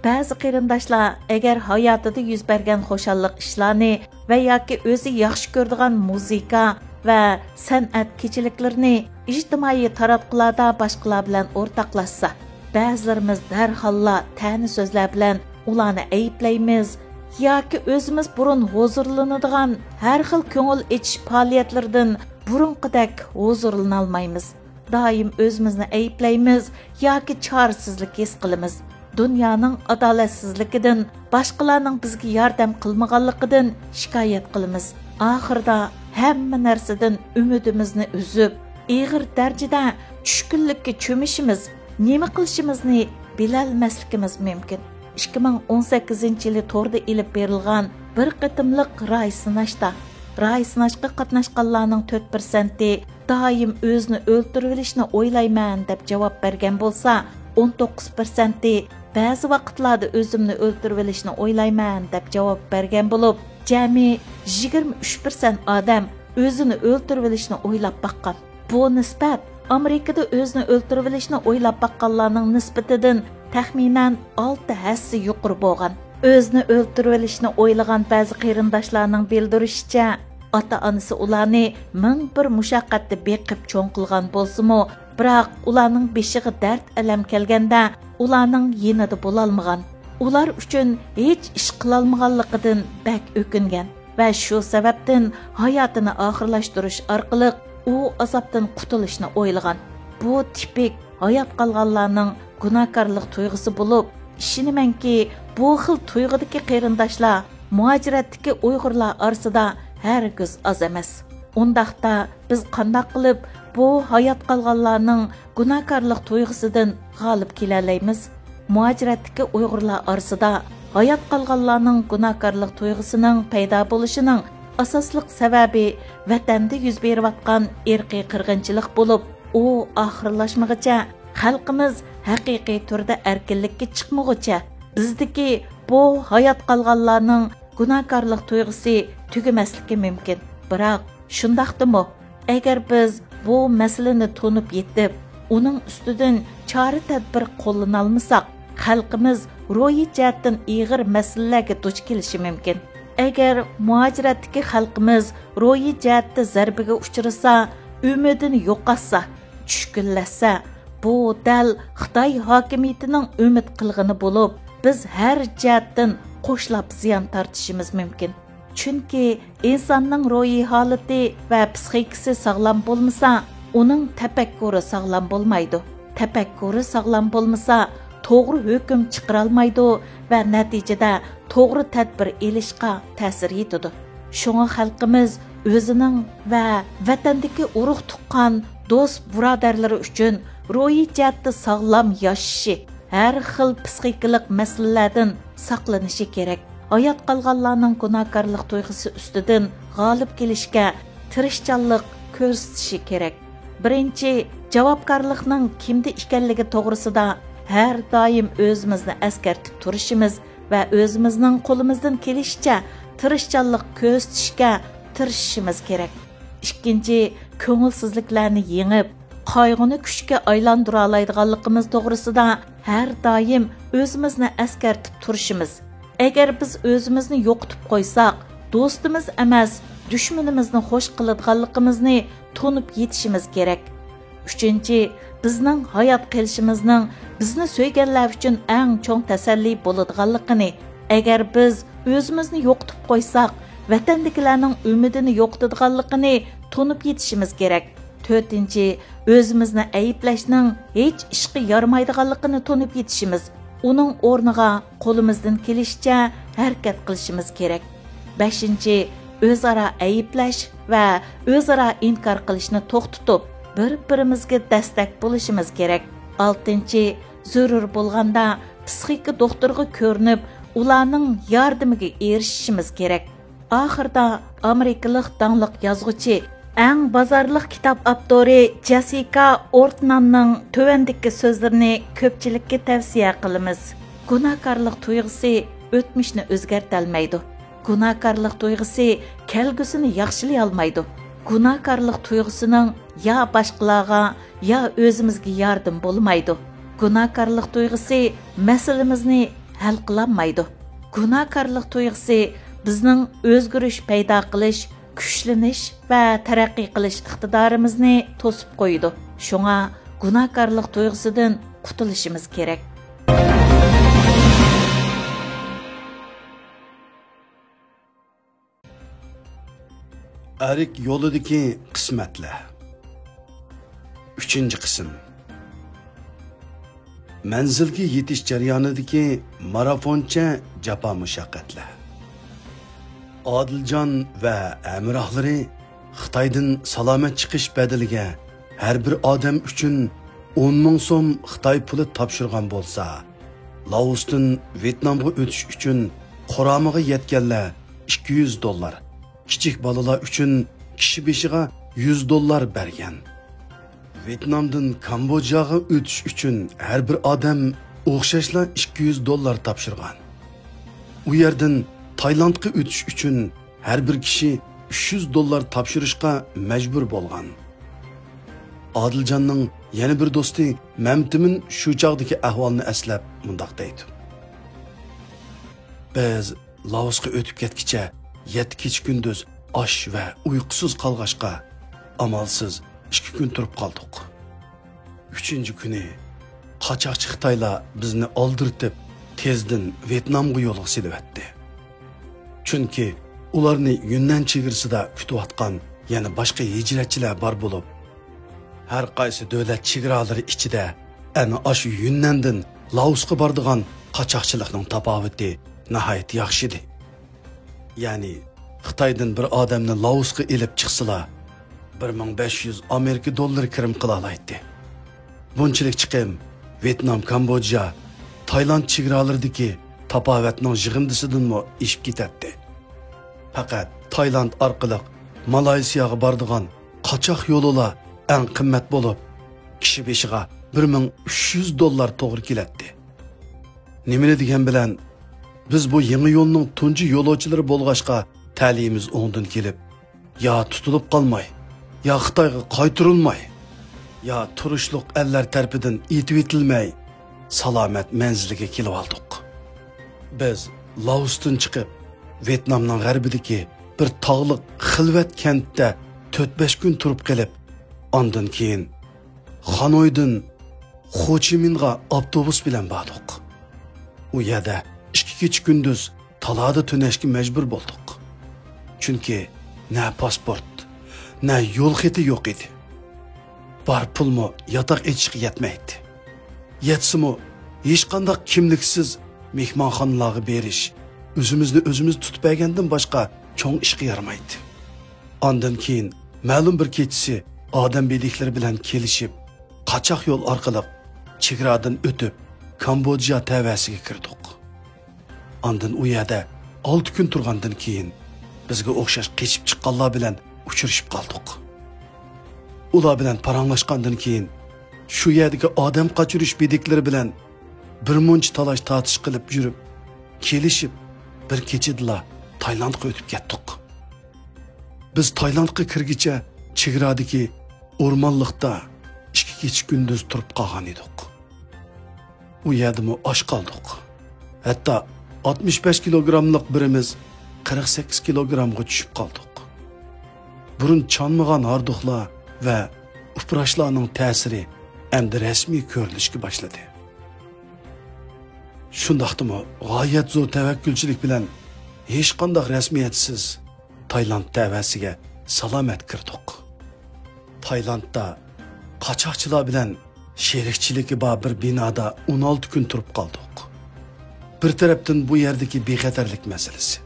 بەزى قېرىنداشلار ئەگەر ھاياتىدا يۈز بەرگەن خۇشاللىق ئىشلارنى ۋە ياكى ئۆزى ياخشى كۆرىدىغان مۇزىكا ۋە سەنئەت كېچىلىكلىرىنى ئىجتىمائىي تاراتقۇلاردا باشقىلار بىلەن ئورتاقلاشسا، بەزىلىرىمىز دەرھاللا تەنە سۆزلەر بىلەن ئۇلارنى ئەيىبلەيمىز ياكى ئۆزىمىز بۇرۇن ھۇزۇرلىنىدىغان ھەر خىل كۆڭۈل ئېچىش پائالىيەتلىرىدىن بۇرۇنقىدەك ھۇزۇرلىنالمايمىز. دائىم ئۆزىمىزنى ئەيىبلەيمىز ياكى چارىسىزلىك ھېس قىلىمىز. دۇنيانىڭ ئادالەتسىزلىكىدىن، باشقىلارنىڭ بىزگە ياردەم قىلمىغانلىقىدىن شىكايەت قىلىمىز. ئاخىرىدا ھەممە نەرسىدىن ئۈمىدىمىزنى ئۈزۈپ، ئېغىر دەرىجىدە چۈشكۈنلۈككە چۆمۈشىمىز، نېمە قىلىشىمىزنى بىلەلمەسلىكىمىز مۇمكىن. ئىككى مىڭ ئون سەككىزىنچى يىلى توردا ئېلىپ بېرىلغان بىر قېتىملىق راي سىناشتا، راي سىناشقا قاتناشقانلارنىڭ تۆت پىرسەنتى دائىم ئۆزىنى ئۆلتۈرۈۋېلىشنى ئويلايمەن دەپ جاۋاب بەرگەن بولسا، ئون توققۇز پىرسەنتى بەزى ۋاقىتلاردا ئۆزۈمنى ئۆلتۈرۈۋېلىشنى ئويلايمەن دەپ جاۋاب بەرگەن بولۇپ، جەمئىي يىگىرمە ئۈچ پىرسەنت ئادەم ئۆزىنى ئۆلتۈرۈۋېلىشنى ئويلاپ باققان. بۇ نىسبەت ئامېرىكىدا ئۆزىنى ئۆلتۈرۈۋېلىشنى ئويلاپ باققانلارنىڭ نىسبىتىدىن تەخمىنەن ئالتە ھەسسە يۇقىرى بولغان. ئۆزىنى ئۆلتۈرۈۋېلىشنى ئويلىغان بەزى قېرىنداشلارنىڭ بىلدۈرۈشىچە، ئاتا-ئانىسى ئۇلارنى مىڭ بىر مۇشەققەتتە بېقىپ چوڭ قىلغان بولسىمۇ، بىراق ئۇلارنىڭ بېشىغا دەرد-ئەلەم كەلگەندە ئۇلارنىڭ يېنىدا بولالمىغان، ئۇلار ئۈچۈن ھېچ ئىش قىلالمىغانلىقىدىن بەك ئۆكۈنگەن ۋە شۇ سەۋەبتىن ھاياتىنى ئاخىرلاشتۇرۇش ئارقىلىق ئۇ ئازابتىن قۇتۇلۇشنى ئويلىغان. بۇ تىپىك ھايات قالغانلارنىڭ گۇناھكارلىق تۇيغۇسى بولۇپ، ئىشىنىمەنكى، بۇ خىل تۇيغۇدىكى قېرىنداشلار مۇھاجىرەتتىكى ئۇيغۇرلار ئارىسىدا ھەرگىز ئاز ئەمەس. ئۇنداقتا بىز قانداق قىلىپ بۇ ھايات قالغانلارنىڭ گۇناھكارلىق تۇيغۇسىدىن غالىب كېلەلەيمىز؟ مۇھاجىرەتتىكى ئۇيغۇرلار ئارىسىدا ھايات قالغانلارنىڭ گۇناھكارلىق تۇيغۇسىنىڭ پەيدا بولۇشىنىڭ ئاساسلىق سەۋەبى ۋەتەندە يۈز بېرىۋاتقان ئىرقىي قىرغىنچىلىق بولۇپ، ئۇ ئاخىرلاشمىغىچە، خەلقىمىز ھەقىقىي تۈردە ئەركىنلىككە چىقمىغۇچە، بىزدىكى بۇ ھايات قالغانلارنىڭ گۇناھكارلىق تۇيغۇسى تۈگىمەسلىكى مۇمكىن. بىراق، شۇنداقتىمۇ، ئەگەر بىز بۇ مەسىلىنى تونۇپ يېتىپ، ئۇنىڭ ئۈستىدىن چارە-تەدبىر قوللىنالمىساق، خەلقىمىز روھىي جەھەتتىن ئېغىر مەسىلىلەرگە دۇچ كېلىشى مۇمكىن. ئەگەر مۇھاجىرەتتىكى خەلقىمىز روھىي جەھەتتە زەربىگە ئۇچرىسا، ئۈمىدىنى يوقاتسا، چۈشكۈنلەشسە، بۇ دەل خىتاي ھاكىمىيىتىنىڭ ئۈمىد قىلغىنى بولۇپ، بىز ھەر جەھەتتىن قوشلاپ زىيان تارتىشىمىز مۇمكىن. چۈنكى ئىنساننىڭ روھىي ھالىتى ۋە پسىخىكىسى ساغلام بولمىسا، ئۇنىڭ تەپەككۇرى ساغلام بولمايدۇ. تەپەككۇرى ساغلام بولمىسا، توغرا ھۆكۈم چىقىرالمايدۇ ۋە نەتىجىدە توغرا تەدبىر ئېلىشقا تەسىر يېتىدۇ. شۇڭا خەلقىمىز ئۆزىنىڭ ۋە ۋەتەندىكى ئۇرۇق-تۇغقان، دوست-بۇرادەرلىرى ئۈچۈن روھىي جەھەتتە ساغلام ياشىشى، ھەر خىل پسىخىكىلىق مەسىلىلەردىن ساقلىنىشى كېرەك. ھايات قالغانلارنىڭ گۇناھكارلىق تۇيغۇسى ئۈستىدىن غالىب كېلىشكە تىرىشچانلىق كۆرسىتىشى كېرەك. بىرىنچى، جاۋابكارلىقنىڭ كىمدە ئىكەنلىكى توغرىسىدا ھەر دائىم ئۆزىمىزنى ئەسكەرتىپ تۇرۇشىمىز ۋە ئۆزىمىزنىڭ قولىمىزدىن كېلىشىچە تىرىشچانلىق كۆرسىتىشكە تىرىشىشىمىز كېرەك. ئىككىنچى، كۆڭۈلسىزلىكلەرنى يېڭىپ، قايغۇنى كۈچكە ئايلاندۇرالايدىغانلىقىمىز توغرىسىدا ھەر دائىم ئۆزىمىزنى ئەسكەرتىپ تۇرۇشىمىز. ئەگەر بىز ئۆزىمىزنى يوقىتىپ قويساق، دوستىمىز ئەمەس، دۈشمىنىمىزنى خوش قىلىدىغانلىقىمىزنى تونۇپ يېتىشىمىز كېرەك. ئۈچىنچى، بىزنىڭ ھايات قېلىشىمىزنىڭ بىزنى سۆيگەنلەر ئۈچۈن ئەڭ چوڭ تەسەللى بولىدىغانلىقىنى، ئەگەر بىز ئۆزىمىزنى يوقىتىپ قويساق، ۋەتەندىكىلەرنىڭ ئۈمىدىنى يوقىتىدىغانلىقىنى تونۇپ يېتىشىمىز كېرەك. تۆتىنچى، ئۆزىمىزنى ئەيىبلەشنىڭ ھېچ ئىشقا يارىمايدىغانلىقىنى تونۇپ يېتىشىمىز، ئۇنىڭ ئورنىغا قولىمىزدىن كېلىشىچە ھەرىكەت قىلىشىمىز كېرەك. بەشىنچى، ئۆزئارا ئەيىبلەش ۋە ئۆزئارا ئىنكار قىلىشنى توختىتىپ، بىر-بىرىمىزگە دەستەك بولۇشىمىز كېرەك. ئالتىنچى، زۆرۈر بولغاندا پسىخىكا دوختۇرىغا كۆرۈنۈپ، ئۇلارنىڭ ياردىمىگە ئېرىشىشىمىز كېرەك. ئاخىرىدا ئامېرىكىلىق داڭلىق يازغۇچى، ئەڭ بازارلىق كىتاب ئاپتورى جېسسىكا ئورتناننىڭ تۆۋەندىكى سۆزلىرىنى كۆپچىلىككە تەۋسىيە قىلىمىز. گۇناھكارلىق تۇيغۇسى ئۆتمۈشنى ئۆزگەرتەلمەيدۇ. گۇناھكارلىق تۇيغۇسى كەلگۈسىنى ياخشىلىيالمايدۇ. گۇناھكارلىق تۇيغۇسىنىڭ يا باشقىلارغا، يا ئۆزىمىزگە ياردىمى بولمايدۇ. گۇناھكارلىق تۇيغۇسى مەسىلىمىزنى ھەل قىلالمايدۇ. گۇناھكارلىق تۇيغۇسى بىزنىڭ ئۆزگىرىش پەيدا قىلىش، كۈچلىنىش ۋە تەرەققىي قىلىش ئىقتىدارىمىزنى توسۇپ قويىدۇ. شۇڭا گۇناھكارلىق تۇيغۇسىدىن قۇتۇلۇشىمىز كېرەك. ئەرك يولىدىكى قىسمەتلەر. ئۈچىنچى قىسىم. مەنزىلگە يېتىش جەريانىدىكى مارافونچە جاپا-مۇشەققەتلەر. ئادىلجان ۋە ھەمراھلىرى خىتايدىن سالامەت چىقىش بەدىلىگە ھەر بىر ئادەم ئۈچۈن ئون مىڭ سوم خىتاي پۇلى تاپشۇرغان بولسا، لائوستىن ۋيېتنامغا ئۆتۈش ئۈچۈن قۇرامىغا يەتكەنلەر ئىككى يۈز دوللار، كىچىك بالىلار ئۈچۈن كىشى بېشىغا يۈز دوللار بەرگەن. ۋيېتنامدىن كامبودژاغا ئۆتۈش ئۈچۈن ھەر بىر ئادەم ئوخشاشلا ئىككى يۈز دوللار تاپشۇرغان. ئۇ يەردىن تايلاندقا ئۆتۈش ئۈچۈن ھەر بىر كىشى ئۈچ يۈز دوللار تاپشۇرۇشقا مەجبۇر بولغان. ئادىلجاننىڭ يەنە بىر دوستى مەمتىمىن شۇ چاغدىكى ئەھۋالنى ئەسلەپ مۇنداق دەيدۇ: بىز لائوسقا ئۆتۈپ كەتكىچە يەتتە كېچە-كۈندۈز ئاچ ۋە ئۇيقۇسىز قالغاچقا، ئامالسىز ئىككى كۈن تۇرۇپ قالدۇق. ئۈچىنچى كۈنى قاچاقچى خىتايلار بىزنى ئالدىرىتىپ، تېزدىن ۋيېتنامغا يولغا سېلىۋەتتى. چۈنكى ئۇلارنى يۈننەن چېگرىسىدا كۈتۈۋاتقان يەنە باشقا ھىجرەتچىلەر بار بولۇپ، ھەر قايسى دۆلەت چېگرالىرى ئىچىدە ئەنە ئاشۇ يۈننەندىن لائوسقا بارىدىغان قاچاقچىلىقنىڭ تاپاۋىتى ناھايىتى ياخشىدى. يەنى خىتايدىن بىر ئادەمنى لائوسقا ئېلىپ چىقسىلا، بىر مىڭ بەش يۈز ئامېرىكا دوللىرى كىرىم قىلالايتتى. بۇنچىلىك چىقىم ۋيېتنام، كامبودژا، تايلاند چېگرالىرىدىكى تاپاۋەتنىڭ يىغىندىسىدىنمۇ ئېشىپ كېتەتتى. پەقەت تايلاند ئارقىلىق مالايسىياغا بارىدىغان قاچاق يولىلا ئەڭ قىممەت بولۇپ، كىشى بېشىغا بىر مىڭ ئۈچ يۈز دوللار توغرا كېلەتتى. نېمىنى دېگەن بىلەن، بىز بۇ يېڭى يولنىڭ تۇنجى يولۇچىلىرى بولغاچقا، تەلىيىمىز ئوڭدىن كېلىپ، يا تۇتۇلۇپ قالماي، يا خىتايغا قايتۇرۇلماي، يا تۇرۇشلۇق ئەللەر تەرىپىدىن ئېتىۋېتىلمەي، سالامەت مەنزىلگە كېلىۋالدۇق. بىز لائوستىن چىقىپ، ۋيېتنامنىڭ غەربىدىكى بىر تاغلىق خىلۋەت كەنتتە تۆت-بەش كۈن تۇرۇپ قېلىپ، ئاندىن كېيىن خانويدىن خوچىمىنغا ئاپتوبۇس بىلەن باردۇق. ئۇ يەردە ئىككى كېچە-كۈندۈز تالادا تۈنەشكە مەجبۇر بولدۇق. چۈنكى نە پاسپورت، نە يول خېتى يوق ئىدى. بار پۇلمۇ ياتاق ئېچىشقا يەتمەيتتى. يەتسىمۇ، ھېچقانداق كىملىكسىز مېھمانخانىلارغا بېرىش، ئۆزىمىزنى ئۆزىمىز تۇتۇپ بەرگەندىن باشقا چوڭ ئىشقا يارىمايتتى. ئاندىن كېيىن مەلۇم بىر كېچىسى ئادەم بىلىكلىرى بىلەن كېلىشىپ، قاچاق يول ئارقىلىق چېگرادىن ئۆتۈپ، كامبودژا تەۋەسىگە كىردۇق. ئاندىن ئۇ يەردە ئالتە كۈن تۇرغاندىن كېيىن، بىزگە ئوخشاش قېچىپ چىققانلار بىلەن ئۇچرىشىپ قالدۇق. ئۇلار بىلەن پاراڭلاشقاندىن كېيىن، شۇ يەردىكى ئادەم قاچۇرۇش بېدىكلىرى بىلەن بىر مۇنچە تالاش-تارتىش قىلىپ يۈرۈپ، كېلىشىپ، بىر كېچىدىلا تايلاندقا ئۆتۈپ كەتتۇق. بىز تايلاندقا كىرگىچە چېگرادىكى ئورمانلىقتا ئىككى كېچە-كۈندۈز تۇرۇپ قالغان ئىدۇق. ئۇ يەردىمۇ ئاچ قالدۇق. ھەتتا ئاتمىش بەش كىلوگراملىق بىرىمىز قىرىق سەككىز كىلوگرامغا چۈشۈپ قالدۇق. بۇرۇن چانمىغان ھاردۇقلار ۋە ئۇپراشلارنىڭ تەسىرى ئەمدى رەسمىي كۆرۈلۈشكە باشلىدى. شۇنداقتىمۇ غايەت زور تەۋەككۈلچىلىك بىلەن ھېچقانداق رەسمىيەتسىز تايلاند تەۋەسىگە سالامەت كىردۇق. تايلاندتا قاچاقچىلار بىلەن شېرىكچىلىكى بار بىر بىنادا ئون ئالتە كۈن تۇرۇپ قالدۇق. بىر تەرەپتىن بۇ يەردىكى بىخەتەرلىك مەسىلىسى،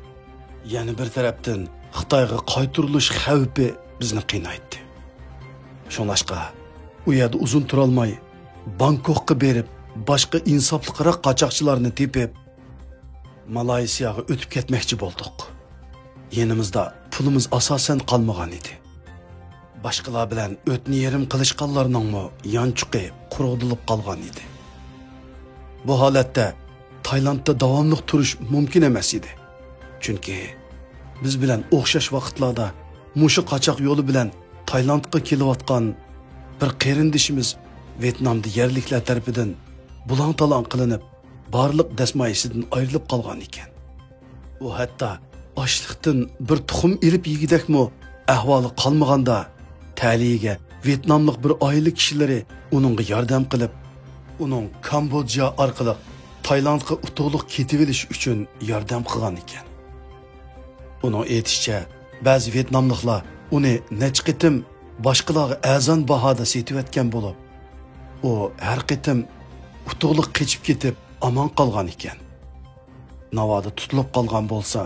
يەنە بىر تەرەپتىن خىتايغا قايتۇرۇلۇش خەۋپى بىزنى قىينايتتى. شۇڭلاشقا ئۇ يەردە ئۇزۇن تۇرالماي، بانكوكقا بېرىپ، باشقا ئىنساپلىقراق قاچاقچىلارنى تېپىپ، مالايسىياغا ئۆتۈپ كەتمەكچى بولدۇق. يېنىمىزدا پۇلىمىز ئاساسەن قالمىغان ئىدى. باشقىلار بىلەن ئۆتنە يېرىم قىلىشقانلارنىڭمۇ يانچۇقى قۇرۇقدىلىپ قالغان ئىدى. بۇ ھالەتتە تايلاندتا داۋاملىق تۇرۇش مۇمكىن ئەمەس ئىدى. چۈنكى بىز بىلەن ئوخشاش ۋاقىتلاردا مۇشۇ قاچاق يولى بىلەن تايلاندقا كېلىۋاتقان بىر قېرىندىشىمىز ۋيېتنامدا يەرلىكلەر تەرىپىدىن بۇلاڭ-تالاڭ قىلىنىپ، بارلىق دەسمايىسىدىن ئايرىلىپ قالغان ئىكەن. ئۇ ھەتتا ئاشلىقتىن بىر تۇخۇم ئېلىپ يېگۈدەكمۇ ئەھۋالى قالمىغاندا، تەلىيىگە ۋيېتناملىق بىر ئائىلە كىشىلىرى ئۇنىڭغا ياردەم قىلىپ، ئۇنىڭ كامبودژا ئارقىلىق تايلاندقا ئۇتۇقلۇق كېتىۋېلىش ئۈچۈن ياردەم قىلغان ئىكەن. ئۇنىڭ ئېيتىشىچە، بەزى ۋيېتناملىقلار ئۇنى نەچچە قېتىم باشقىلارغا ئەرزان باھادا سېتىۋەتكەن بولۇپ، ئۇ ھەر قېتىم ئۇتۇقلۇق قېچىپ كېتىپ ئامان قالغان ئىكەن. ناۋادا تۇتۇلۇپ قالغان بولسا،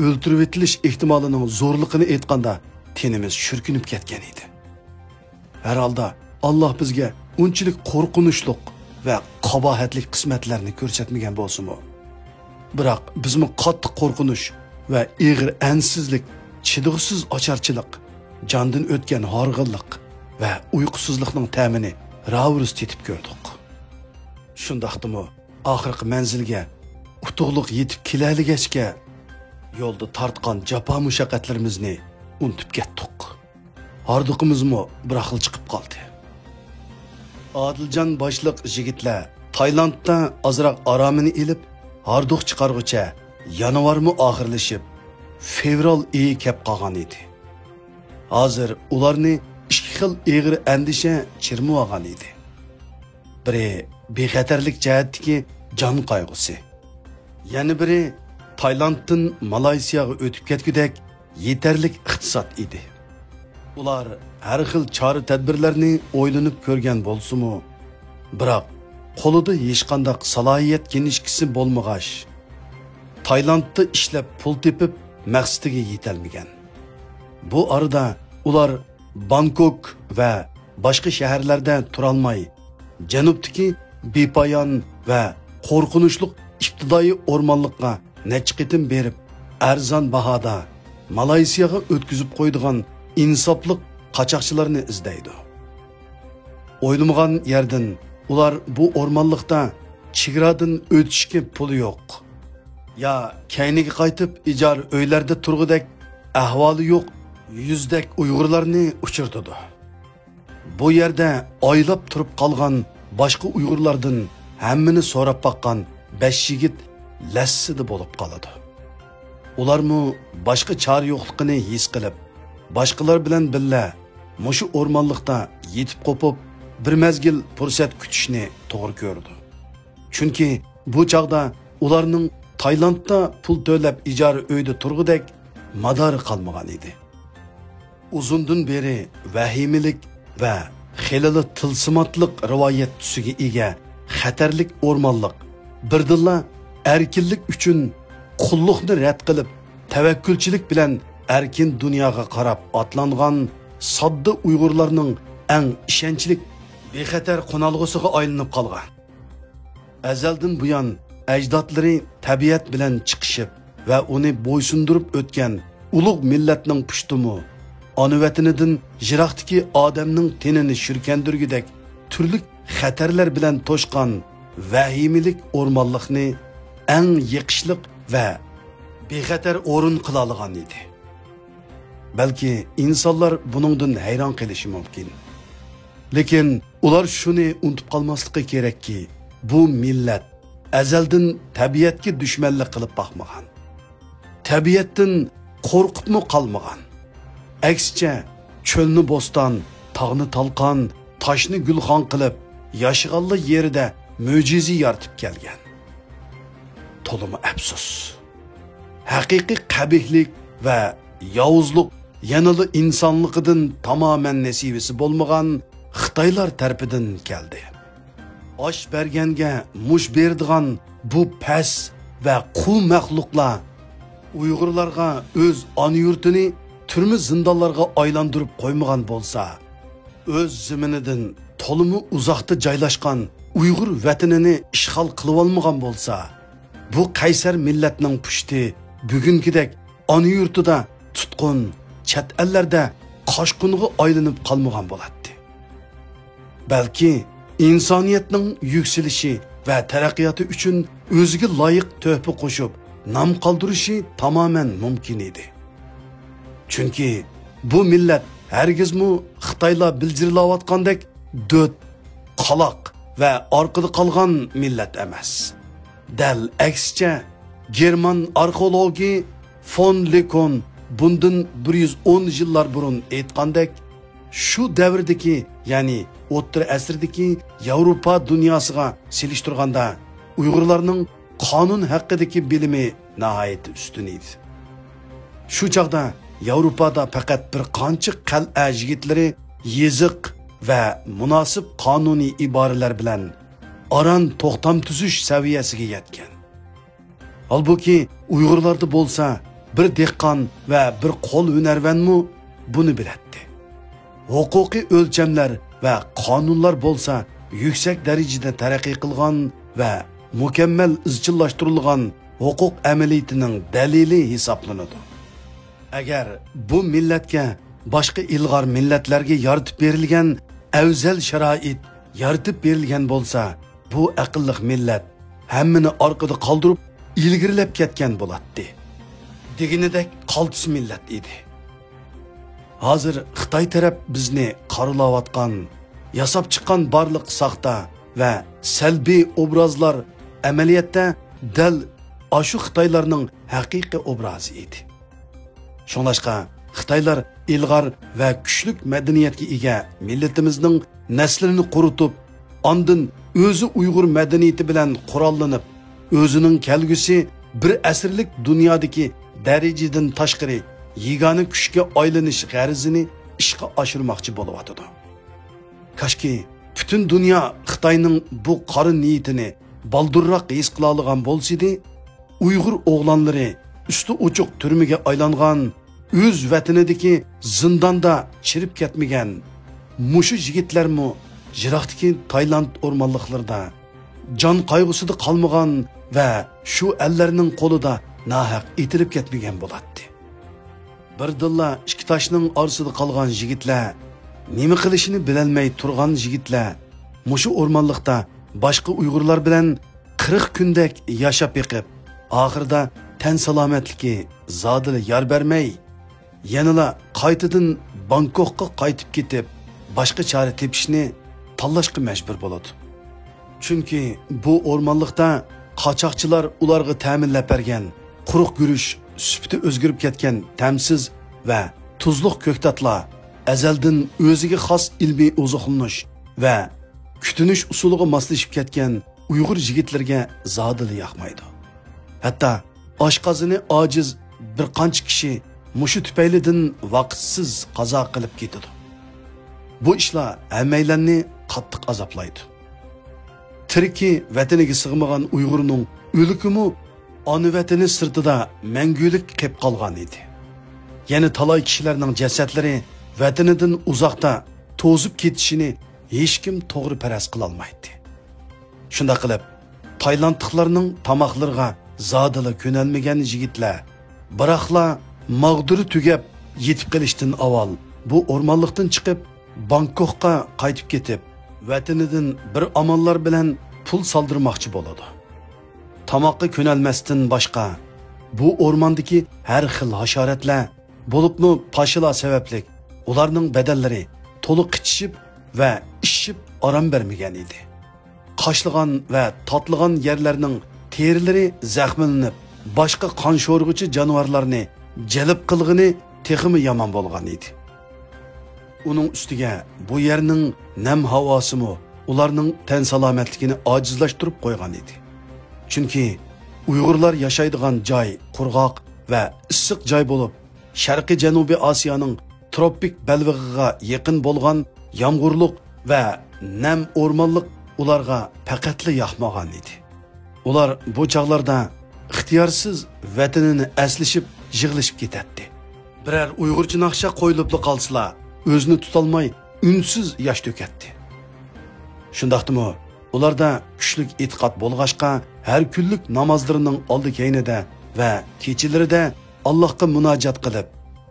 ئۆلتۈرۈۋېتىلىش ئېھتىمالىنىڭ زورلۇقىنى ئېيتقاندا، تېنىمىز شۈركۈنۈپ كەتكەن ئىدى. ھەر ھالدا، ئاللاھ بىزگە ئۇنچىلىك قورقۇنچلۇق ۋە قاباھەتلىك قىسمەتلەرنى كۆرسەتمىگەن بولسىمۇ، بىراق بىزمۇ قاتتىق قورقۇنچ ۋە ئېغىر ئەنسىزلىك، چىدىغۇسىز ئاچارچىلىق، جاندىن ئۆتكەن ھارغىنلىق ۋە ئۇيقۇسىزلىقنىڭ تەمىنى راۋۇرۇس تېتىپ كۆردۇق. شۇنداقتىمۇ، ئاخىرقى مەنزىلگە ئۇتۇقلۇق يېتىپ كېلەلىگەچكە، يولدا تارتقان جاپا-مۇشەققەتلىرىمىزنى ئۇنتۇپ كەتتۇق. ھاردۇقىمىزمۇ بىراقلا چىقىپ قالدى. ئادىلجان باشلىق يىگىتلەر تايلاندتا ئازراق ئارامىنى ئېلىپ، ھاردۇق چىقارغۇچە يانۋارمۇ ئاخىرلىشىپ، فېۋرال ئېيى كەپ قالغان ئىدى. ھازىر ئۇلارنى ئىككى خىل ئېغىر ئەندىشە چىرمىۋالغان ئىدى. بىرى بىخەتەرلىك جەھەتتىكى جان قايغۇسى. يەنە بىرى تايلاندتىن مالايسىياغا ئۆتۈپ كەتكۈدەك يېتەرلىك ئىقتىساد ئىدى. ئۇلار ھەر خىل چارە-تەدبىرلەرنى ئويلىنىپ كۆرگەن بولسىمۇ، بىراق قولىدا ھېچقانداق سالاھىيەت كىنىشكىسى بولمىغاچ، تايلاندتا ئىشلەپ پۇل تېپىپ مەقسىتىگە يېتەلمىگەن. بۇ ئارىدا ئۇلار بانكوك ۋە باشقا شەھەرلەردە تۇرالماي، جەنۇبتىكى بىپايان ۋە قورقۇنچلۇق ئىپتىدائىي ئورمانلىققا نەچچە قېتىم بېرىپ، ئەرزان باھادا مالايسىياغا ئۆتكۈزۈپ قويىدىغان ئىنساپلىق قاچاقچىلارنى ئىزدەيدۇ. ئويلىمىغان يەردىن ئۇلار بۇ ئورمانلىقتا چېگرادىن ئۆتۈشكە پۇلى يوق، يا كەينىگە قايتىپ ئىجارە ئۆيلەردە تۇرغۇدەك ئەھۋالى يوق يۈزدەك ئۇيغۇرلارنى ئۇچرىتىدۇ. بۇ يەردە ئايلاپ تۇرۇپ قالغان باشقا ئۇيغۇرلاردىن ھەممىنى سوراپ باققان بەش يىگىت لەسسىدە بولۇپ قالىدۇ. ئۇلارمۇ باشقا چارە يوقلۇقىنى ھېس قىلىپ، باشقىلار بىلەن بىللە مۇشۇ ئورمانلىقتا يېتىپ قوپۇپ، بىر مەزگىل پۇرسەت كۈتۈشنى توغرا كۆرىدۇ. چۈنكى بۇ چاغدا ئۇلارنىڭ تايلاندتا پۇل تۆلەپ ئىجارە ئۆيدە تۇرغۇدەك مادارى قالمىغان ئىدى. ئۇزۇندىن بېرى ۋەھىمىلىك ۋە خېلىلا تىلسىماتلىق رىۋايەت تۈسىگە ئىگە خەتەرلىك ئورمانلىق، بىردىنلا ئەركىنلىك ئۈچۈن قۇللۇقنى رەت قىلىپ، تەۋەككۈلچىلىك بىلەن ئەركىن دۇنياغا قاراپ ئاتلانغان ساددا ئۇيغۇرلارنىڭ ئەڭ ئىشەنچلىك، بىخەتەر قونالغۇسىغا ئايلىنىپ قالغان. ئەزەلدىن بۇيان ئەجدادلىرى تەبىئەت بىلەن چىقىشىپ ۋە ئۇنى بويسۇندۇرۇپ ئۆتكەن ئۇلۇغ مىللەتنىڭ پۇشتىمۇ ئانا ۋەتىنىدىن يىراقتىكى ئادەمنىڭ تېنىنى شۈركەندۈرگۈدەك تۈرلۈك خەتەرلەر بىلەن توشقان ۋەھىمىلىك ئورمانلىقنى ئەڭ يېقىشلىق ۋە بىخەتەر ئورۇن قىلالىغان ئىدى. بەلكى ئىنسانلار بۇنىڭدىن ھەيران قېلىشى مۇمكىن. لېكىن ئۇلار شۇنى ئۇنتۇپ قالماسلىقى كېرەككى، بۇ مىللەت ئەزەلدىن تەبىئەتكە دۈشمەنلىك قىلىپ باقمىغان. تەبىئەتتىن قورقۇپمۇ قالمىغان. ئەكسىچە، چۆلنى بوستان، تاغنى تالقان، تاشنى گۈلخان قىلىپ، ياشىغانلا يېرىدە مۆجىزە يارىتىپ كەلگەن. تولىمۇ ئەپسۇس. ھەقىقىي قەبىھلىك ۋە ياۋۇزلۇق يەنىلا ئىنسانلىقىدىن تامامەن نېسىۋىسى بولمىغان خىتايلار تەرىپىدىن كەلدى. ئاش بەرگەنگە مۇش بېرىدىغان بۇ پەس ۋە قۇل مەخلۇقلار ئۇيغۇرلارغا ئۆز ئانا يۇرتىنى تۈرمە زىندانلارغا ئايلاندۇرۇپ قويمىغان بولسا، ئۆز زېمىنىدىن تولىمۇ ئۇزاقتا جايلاشقان ئۇيغۇر ۋەتىنىنى ئىشغال قىلىۋالمىغان بولسا، بۇ قەيسەر مىللەتنىڭ پۇشتى بۈگۈنكىدەك ئانا يۇرتىدا تۇتقۇن، چەت ئەللەردە قاچقۇنغا ئايلىنىپ قالمىغان بولاتتى. بەلكى ئىنسانىيەتنىڭ يۈكسىلىشى ۋە تەرەققىياتى ئۈچۈن ئۆزىگە لايىق تۆھپە قوشۇپ، نام قالدۇرۇشى تامامەن مۇمكىن ئىدى. چۈنكى بۇ مىللەت ھەرگىزمۇ خىتايلار بىلجىرلاۋاتقاندەك دۆت، قالاق ۋە ئارقىدا قالغان مىللەت ئەمەس. دەل ئەكسىچە، گېرمان ئارخېئولوگى فون لېكون بۇندىن بىر يۈز ئون يىللار بۇرۇن ئېيتقاندەك، شۇ دەۋردىكى، يەنى ئوتتۇرا ئەسىردىكى ياۋروپا دۇنياسىغا سېلىشتۇرغاندا، ئۇيغۇرلارنىڭ قانۇن ھەققىدىكى بىلىمى ناھايىتى ئۈستۈن ئىدى. شۇ چاغدا ياۋروپادا پەقەت بىر قانچە قەلئە يىگىتلىرى يېزىق ۋە مۇناسىپ قانۇنىي ئىبارىلەر بىلەن ئاران توختام تۈزۈش سەۋىيەسىگە يەتكەن. ھالبۇكى، ئۇيغۇرلاردا بولسا بىر دېھقان ۋە بىر قول ھۈنەرۋەنمۇ بۇنى بىلەتتى. ھوقۇقىي ئۆلچەملەر ۋە قانۇنلار بولسا يۈكسەك دەرىجىدە تەرەققىي قىلغان ۋە مۇكەممەل ئىزچىللاشتۇرۇلغان ھوقۇق ئەمەلىيىتىنىڭ دەلىلى ھېسابلىنىدۇ. ئەگەر بۇ مىللەتكە باشقا ئىلغار مىللەتلەرگە يارىتىپ بېرىلگەن ئەۋزەل شارائىت يارىتىپ بېرىلگەن بولسا، بۇ ئەقىللىق مىللەت ھەممىنى ئارقىدا قالدۇرۇپ ئىلگىرىلەپ كەتكەن بولاتتى. دېگىنىدەك قالتىس مىللەت ئىدى. ھازىر خىتاي تەرەپ بىزنى قارىلاۋاتقان، ياساپ چىققان بارلىق ساختا ۋە سەلبىي ئوبرازلار ئەمەلىيەتتە دەل ئاشۇ خىتايلارنىڭ ھەقىقىي ئوبرازى ئىدى. شۇڭلاشقا خىتايلار ئىلغار ۋە كۈچلۈك مەدەنىيەتكە ئىگە مىللىتىمىزنىڭ نەسلىنى قۇرۇتۇپ، ئاندىن ئۆزى ئۇيغۇر مەدەنىيىتى بىلەن قوراللىنىپ، ئۆزىنىڭ كەلگۈسى بىر ئەسىرلىك دۇنيادىكى دەرىجىدىن تاشقىرى يېگانە كۈچكە ئايلىنىش غەرىزىنى ئىشقا ئاشۇرماقچى بولۇۋاتىدۇ. كاشكى پۈتۈن دۇنيا خىتاينىڭ بۇ قارا نىيىتىنى بالدۇرراق ھېس قىلالىغان بولسىدى، ئۇيغۇر ئوغلانلىرى ئۈستى ئوچۇق تۈرمىگە ئايلانغان، ئۆز ۋەتىنىدىكى زىنداندا چىرىپ كەتمىگەن مۇشۇ يىگىتلەرمۇ يىراقتىكى تايلاند ئورمانلىقلىرىدا جان قايغۇسىدا قالمىغان ۋە شۇ ئەللەرنىڭ قولىدا ناھەق ئېتىلىپ كەتمىگەن بولاتتى. بىردىنلا ئىككى تاشنىڭ ئارىسىدا قالغان يىگىتلەر، نېمە قىلىشىنى بىلەلمەي تۇرغان يىگىتلەر مۇشۇ ئورمانلىقتا باشقا ئۇيغۇرلار بىلەن قىرىق كۈندەك ياشاپ بېقىپ، ئاخىرىدا تەن سالامەتلىكى زادىلا يار بەرمەي، يەنىلا قايتىدىن بانكوكقا قايتىپ كېتىپ، باشقا چارە تېپىشنى تاللاشقا مەجبۇر بولىدۇ. چۈنكى بۇ ئورمانلىقتا قاچاقچىلار ئۇلارغا تەمىنلەپ بەرگەن قۇرۇق گۈرۈچ، سۈپىتى ئۆزگىرىپ كەتكەن تەمسىز ۋە تۇزلۇق كۆكتاتلار ئەزەلدىن ئۆزىگە خاس ئىلمىي ئوزۇقلىنىش ۋە كۈتۈنۈش ئۇسۇلىغا ماسلىشىپ كەتكەن ئۇيغۇر يىگىتلىرىگە زادىلا ياقمايدۇ. ھەتتا ئاشقازىنى ئاجىز بىر قانچە كىشى مۇشۇ تۈپەيلىدىن ۋاقىتسىز قازا قىلىپ كېتىدۇ. بۇ ئىشلار ھەممەيلەننى قاتتىق ئازابلايدۇ. تىرىكى ۋەتىنىگە سىغمىغان ئۇيغۇرنىڭ ئۆلۈكىمۇ ئانا ۋەتىنى سىرتىدا مەڭگۈلۈك قېپ قالغان ئىدى. يەنە تالاي كىشىلەرنىڭ جەسەتلىرى ۋەتىنىدىن ئۇزاقتا توزۇپ كېتىشىنى ھېچكىم توغرا پەرەز قىلالمايتتى. شۇنداق قىلىپ، تايلاندلىقلارنىڭ تاماقلىرىغا زادىلا كۆنەلمىگەن يىگىتلەر، بىراقلا ماغدۇرى تۈگەپ يېتىپ قېلىشتىن ئاۋۋال بۇ ئورمانلىقتىن چىقىپ، بانكوكقا قايتىپ كېتىپ، ۋەتىنىدىن بىر ئاماللار بىلەن پۇل سالدۇرماقچى بولىدۇ. تاماققا كۆنەلمەستىن باشقا، بۇ ئورماندىكى ھەر خىل ھاشاراتلار، بولۇپمۇ پاشىلار سەۋەبلىك ئۇلارنىڭ بەدەنلىرى تولا قىچىشىپ ۋە ئىششىپ ئارام بەرمىگەن ئىدى. قاشلىغان ۋە تاتلىغان يەرلەرنىڭ تېرىلىرى زەخىملىنىپ، باشقا قان شورىغۇچى جانىۋارلارنى جەلپ قىلغىنى تېخىمۇ يامان بولغان ئىدى. ئۇنىڭ ئۈستىگە بۇ يەرنىڭ نەم ھاۋاسىمۇ ئۇلارنىڭ تەن سالامەتلىكىنى ئاجىزلاشتۇرۇپ قويغان ئىدى. چۈنكى ئۇيغۇرلار ياشايدىغان جاي قۇرغاق ۋە ئىسسىق جاي بولۇپ، شەرقىي جەنۇبىي ئاسىيانىڭ تروپىك بەلبېغىغا يېقىن بولغان يامغۇرلۇق ۋە نەم ئورمانلىق ئۇلارغا پەقەتلا ياقمىغان ئىدى. ئۇلار بۇ چاغلاردا ئىختىيارسىز ۋەتىنىنى ئەسلىشىپ يىغلىشىپ كېتەتتى. بىرەر ئۇيغۇرچە ناخشا قويۇلۇپلا قالسىلا، ئۆزىنى تۇتالماي ئۈنسىز ياش تۆكەتتى. شۇنداقتىمۇ ئۇلاردا كۈچلۈك ئېتىقاد بولغاچقا، ھەر كۈنلۈك نامازلىرىنىڭ ئالدى كەينىدە ۋە كېچىلىرىدە ئاللاھقا مۇناجات قىلىپ،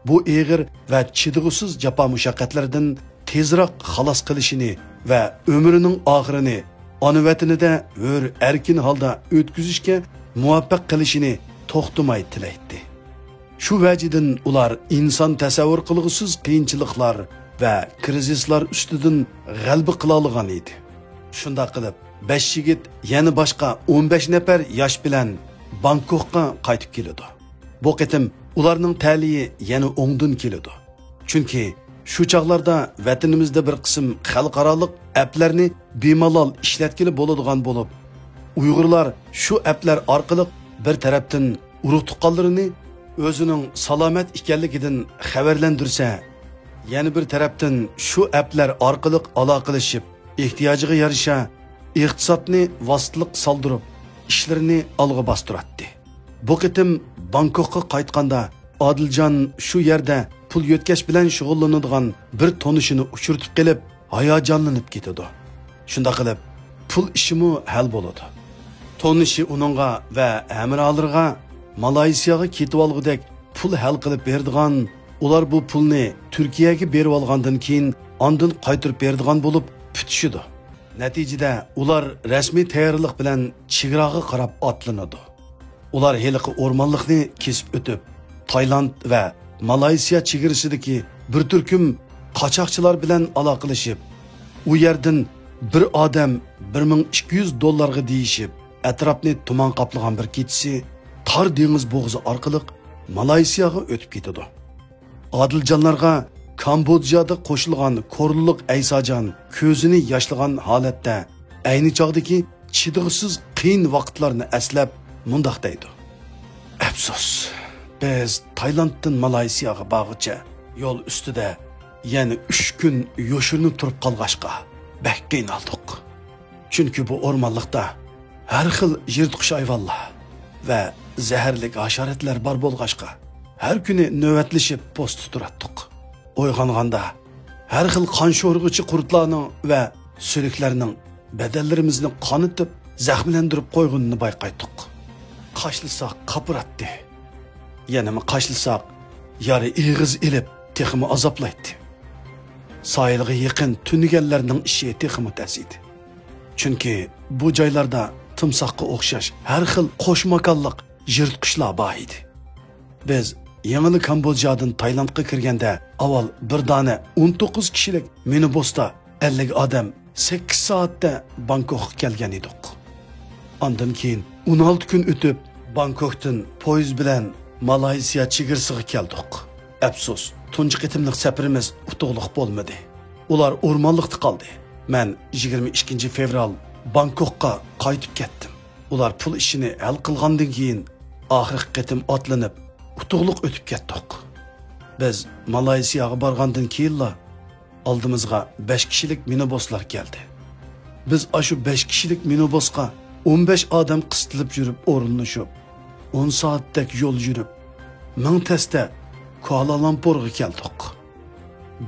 بۇ ئېغىر ۋە چىدىغۇسىز جاپا مۇشەققەتلەردىن تېزراق خالاس قىلىشىنى ۋە ئۆمرىنىڭ ئاخىرىنى ئانا ۋەتىنىدە ھۆر ئەركىن ھالدا ئۆتكۈزۈشكە مۇۋەپپەق قىلىشىنى توختىماي تىلەيتتى. شۇ ۋەجىدىن ئۇلار ئىنسان تەسەۋۋۇر قىلغۇسىز قىيىنچىلىقلار ۋە كىرىزىسلار ئۈستىدىن غەلىبە قىلالىغان ئىدى. شۇنداق قىلىپ، بەش يىگىت يەنە باشقا ئون بەش نەپەر ياش بىلەن بانكوكقا قايتىپ كېلىدۇ. بۇ قېتىم ئۇلارنىڭ تەلىيى يەنە ئوڭدىن كېلىدۇ. چۈنكى شۇ چاغلاردا ۋەتىنىمىزدە بىر قىسىم خەلقئارالىق ئەپلەرنى بىمالال ئىشلەتكىلى بولىدىغان بولۇپ، ئۇيغۇرلار شۇ ئەپلەر ئارقىلىق بىر تەرەپتىن ئۇرۇق-تۇغقانلىرىنى ئۆزىنىڭ سالامەت ئىكەنلىكىدىن خەۋەرلەندۈرسە، يەنە بىر تەرەپتىن شۇ ئەپلەر ئارقىلىق ئالاقىلىشىپ، ئېھتىياجىغا يارىشا ئىقتىسادنى ۋاسىتىلىق سالدۇرۇپ، ئىشلىرىنى ئالغا باستۇراتتى. بۇ قېتىم بانكوكقا قايتقاندا، ئادىلجان شۇ يەردە پۇل يۆتكەش بىلەن شۇغۇللىنىدىغان بىر تونۇشىنى ئۇچرىتىپ قېلىپ، ھاياجانلىنىپ كېتىدۇ. شۇنداق قىلىپ، پۇل ئىشىمۇ ھەل بولىدۇ. تونۇشى ئۇنىڭغا ۋە ھەمراھلىرىغا مالايسىياغا كېتىۋالغۇدەك پۇل ھەل قىلىپ بېرىدىغان، ئۇلار بۇ پۇلنى تۈركىيەگە بېرىۋالغاندىن كېيىن، ئاندىن قايتۇرۇپ بېرىدىغان بولۇپ پۈتۈشىدۇ. نەتىجىدە، ئۇلار رەسمىي تەييارلىق بىلەن چېگراغا قاراپ ئاتلىنىدۇ. ئۇلار ھېلىقى ئورمانلىقنى كېسىپ ئۆتۈپ، تايلاند ۋە مالايسىيا چېگرىسىدىكى بىر تۈركۈم قاچاقچىلار بىلەن ئالاقىلىشىپ، ئۇ يەردىن بىر ئادەم بىر مىڭ ئىككى يۈز دوللارغا دېيىشىپ، ئەتراپنى تۇمان قاپلىغان بىر كېچىسى تار دېڭىز بوغۇزى ئارقىلىق مالايسىياغا ئۆتۈپ كېتىدۇ. ئادىلجانلارغا كامبودژادا قوشۇلغان كورلىلىق ئەيساجان كۆزىنى ياشلىغان ھالەتتە ئەينى چاغدىكى چىدىغۇسىز قىيىن ۋاقىتلارنى ئەسلەپ مۇنداق دەيدۇ: «ئەپسۇس، بىز تايلاندتىن مالايسىياغا بارغۇچە يول ئۈستىدە يەنە ئۈچ كۈن يوشۇرۇنۇپ تۇرۇپ قالغاچقا، بەك قىينالدۇق. چۈنكى بۇ ئورمانلىقتا ھەر خىل يىرتقۇچ ھايۋانلار ۋە زەھەرلىك ھاشاراتلار بار بولغاچقا، ھەر كۈنى نۆۋەتلىشىپ پوستتا تۇراتتۇق. ئويغانغاندا، ھەر خىل قان شورىغۇچى قۇرتلارنىڭ ۋە سۈلۈكلەرنىڭ بەدەنلىرىمىزنى قانىتىپ، زەخىملەندۈرۈپ قويغىنىنى بايقايتتۇق. قاشلىساق قاپىراتتى. يەنىمۇ قاشلىساق، يارا ئېغىز ئېلىپ، تېخىمۇ ئازابلايتتى. ساھىلغا يېقىن تۈنىگەنلەرنىڭ ئىشى تېخىمۇ تەس ئىدى. چۈنكى بۇ جايلاردا تىمساھقا ئوخشاش ھەر خىل قوش ماكانلىق يىرتقۇچلار بار ئىدى. بىز يېڭىلا كامبودژادىن تايلاندقا كىرگەندە، ئاۋۋال بىر دانە ئون توققۇز كىشىلىك مىنىبۇستا ئەللىك ئادەم سەككىز سائەتتە بانكوكقا كەلگەن ئىدۇق. ئاندىن كېيىن ئون ئالتە كۈن ئۆتۈپ، بانكوكتىن پويىز بىلەن مالايسىيا چېگرىسىغا كەلدۇق. ئەپسۇس، تۇنجى قېتىملىق سەپىرىمىز ئۇتۇقلۇق بولمىدى. ئۇلار ئورمانلىقتا قالدى. مەن يىگىرمە ئىككىنچى فېۋرال بانكوكقا قايتىپ كەتتىم. ئۇلار پۇل ئىشىنى ھەل قىلغاندىن كېيىن، ئاخىرقى قېتىم ئاتلىنىپ، ئۇتۇقلۇق ئۆتۈپ كەتتۇق. بىز مالايسىياغا بارغاندىن كېيىنلا، ئالدىمىزغا بەش كىشىلىك مىنىبۇسلار كەلدى. بىز ئاشۇ بەش كىشىلىك مىنىبۇسقا ئون بەش ئادەم قىستىلىپ يۈرۈپ ئورۇنلىشىپ، ئون سائەتتەك يول يۈرۈپ، مىڭ تەستە كۇئالالامپۇرغا كەلدۇق.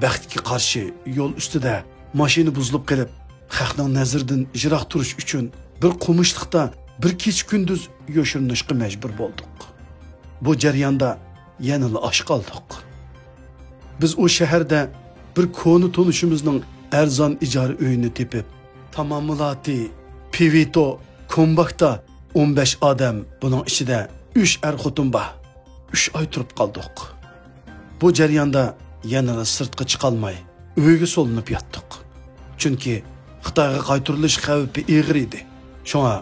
بەختكە قارشى، يول ئۈستىدە ماشىنا بۇزۇلۇپ قېلىپ، خەقنىڭ نەزىرىدىن يىراق تۇرۇش ئۈچۈن بىر قومۇشلۇقتا بىر كېچە-كۈندۈز يوشۇرۇنۇشقا مەجبۇر بولدۇق. بۇ جەرياندا يەنىلا ئاچ قالدۇق. بىز ئۇ شەھەردە بىر كونا تونۇشىمىزنىڭ ئەرزان ئىجارە ئۆيىنى تېپىپ، تامامىلاتى، پىۋىتو، كومباكتا ئون بەش ئادەم، بۇنىڭ ئىچىدە ئۈچ ئەر-خوتۇن بار. ئۈچ ئاي تۇرۇپ قالدۇق. بۇ جەرياندا يەنىلا سىرتقا چىقالماي، ئۆيگە سولىنىپ ياتتۇق. چۈنكى خىتايغا قايتۇرۇلۇش خەۋپى ئېغىر ئىدى. شۇڭا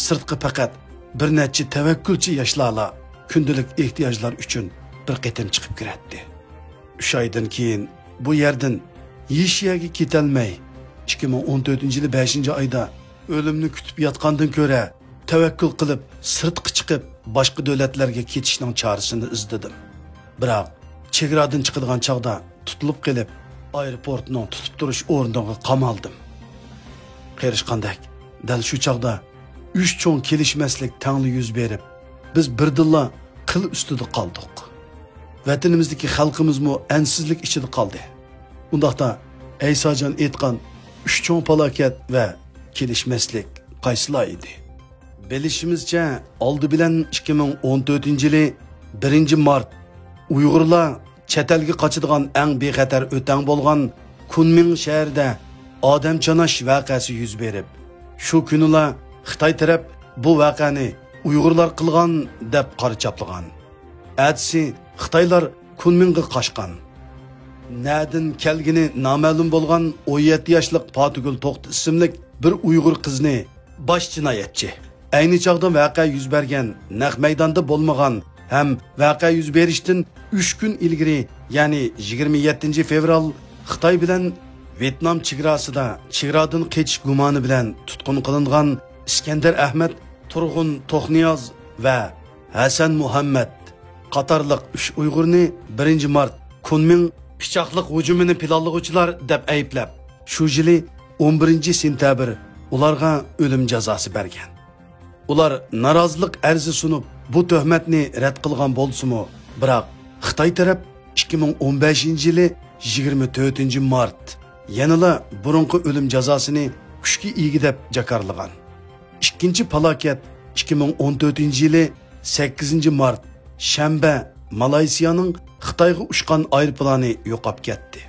سىرتقا پەقەت بىر نەچچە تەۋەككۈلچى ياشلارلا كۈندىلىك ئېھتىياجلار ئۈچۈن بىر قېتىم چىقىپ كىرەتتى. ئۈچ ئايدىن كېيىن بۇ يەردىن ھېچ يەرگە كېتەلمەي، ئىككى مىڭ ئون تۆتىنچى يىلى بەشىنچى ئايدا ئۆلۈمنى كۈتۈپ ياتقاندىن كۆرە، تەۋەككۈل قىلىپ سىرتقا چىقىپ، باشقا دۆلەتلەرگە كېتىشنىڭ چارىسىنى ئىزدىدىم. بىراق، چېگرادىن چىقىدىغان چاغدا تۇتۇلۇپ قېلىپ، ئايروپورتنىڭ تۇتۇپ تۇرۇش ئورنىغا قامالدىم. قېرىشقاندەك، دەل شۇ چاغدا ئۈچ چوڭ كېلىشمەسلىك تەڭلا يۈز بېرىپ، بىز بىردىنلا قىل ئۈستىدە قالدۇق. ۋەتىنىمىزدىكى خەلقىمىزمۇ ئەنسىزلىك ئىچىدە قالدى. ئۇنداقتا، ئەيساجان ئېيتقان ئۈچ چوڭ پالاكەت ۋە كېلىشمەسلىك قايسىلار ئىدى؟ بىلىشىمىزچە، ئالدى بىلەن ئىككى مىڭ ئون تۆتىنچى يىلى بىرىنچى مارت ئۇيغۇرلار چەت ئەلگە قاچىدىغان ئەڭ بىخەتەر ئۆتەڭ بولغان كۇنمىڭ شەھىرىدە ئادەم چاناش ۋەقەسى يۈز بېرىپ، شۇ كۈنىلا خىتاي تەرەپ بۇ ۋەقەنى ئۇيغۇرلار قىلغان دەپ قارا چاپلىغان. ئەتىسى خىتايلار كۇنمىڭغا قاچقان. نەدىن كەلگىنى نامەلۇم بولغان ئون يەتتە ياشلىق پاتىگۈل توختى ئىسىملىك بىر ئۇيغۇر قىزنى باش جىنايەتچى، ئەينى چاغدا ۋەقە يۈز بەرگەن نەق مەيداندا بولمىغان ھەم ۋەقە يۈز بېرىشتىن ئۈچ كۈن ئىلگىرى، يەنى يىگىرمە يەتتىنچى فېۋرال، خىتاي بىلەن ۋيېتنام چېگراسىدا چېگرادىن قېچىش گۇمانى بىلەن تۇتقۇن قىلىنغان ئىسكەندەر ئەھمەت، تۇرغۇن توخنىياز ۋە ھەسەن مۇھەممەت قاتارلىق ئۈچ ئۇيغۇرنى بىرىنچى مارت كۇنمىڭ پىچاقلىق ھۇجۇمىنى پىلانلىغۇچىلار دەپ ئەيىبلەپ، شۇ يىلى ئون بىرىنچى سېنتەبىر ئۇلارغا ئۆلۈم جازاسى بەرگەن. ئۇلار نارازىلىق ئەرزى سۇنۇپ، بۇ تۆھمەتنى رەت قىلغان بولسىمۇ، بىراق خىتاي تەرەپ ئىككى مىڭ ئون بەشىنچى يىلى يىگىرمە تۆتىنچى مارت يەنىلا بۇرۇنقى ئۆلۈم جازاسىنى كۈچكە ئىگە دەپ جاكارلىغان. ئىككىنچى پالاكەت ئىككى مىڭ ئون تۆتىنچى يىلى سەككىزىنچى مارت، شەنبە، مالايسىيانىڭ خىتايغا ئۇچقان ئايروپىلانى يوقاپ كەتتى.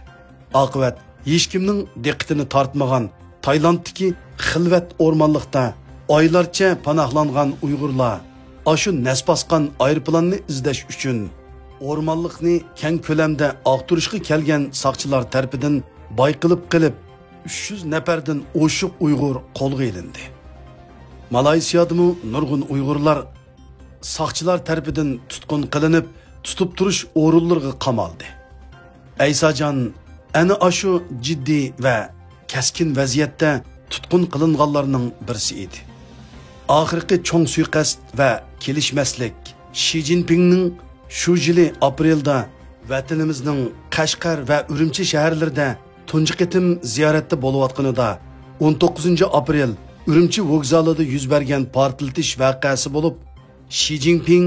ئاقىۋەت ھېچكىمنىڭ دىققىتىنى تارتمىغان تايلاندتىكى خىلۋەت ئورمانلىقتا ئايلارچە پاناھلانغان ئۇيغۇرلار ئاشۇ نەس باسقان ئايروپىلاننى ئىزدەش ئۈچۈن ئورمانلىقنى كەڭ كۆلەمدە ئاختۇرۇشقا كەلگەن ساقچىلار تەرىپىدىن بايقىلىپ قېلىپ، ئۈچ يۈز نەپەردىن ئوشۇق ئۇيغۇر قولغا ئېلىندى. مالايسىيادىمۇ نۇرغۇن ئۇيغۇرلار ساقچىلار تەرىپىدىن تۇتقۇن قىلىنىپ، تۇتۇپ تۇرۇش ئورۇنلىرىغا قامالدى. ئەيساجان ئەنە ئاشۇ جىددىي ۋە كەسكىن ۋەزىيەتتە تۇتقۇن قىلىنغانلارنىڭ بىرسى ئىدى. ئاخىرقى چوڭ سۇيىقەست ۋە كېلىشمەسلىك شى جىنپىڭنىڭ شۇ يىلى ئاپرېلدا ۋەتىنىمىزنىڭ قەشقەر ۋە ئۈرۈمچى شەھەرلىرىدە تۇنجى قېتىم زىيارەتتە بولۇۋاتقىنىدا، ئون توققۇزىنچى ئاپرېل ئۈرۈمچى ۋوگزالىدا يۈز بەرگەن پارتلىتىش ۋەقەسى بولۇپ، شى جىنپىڭ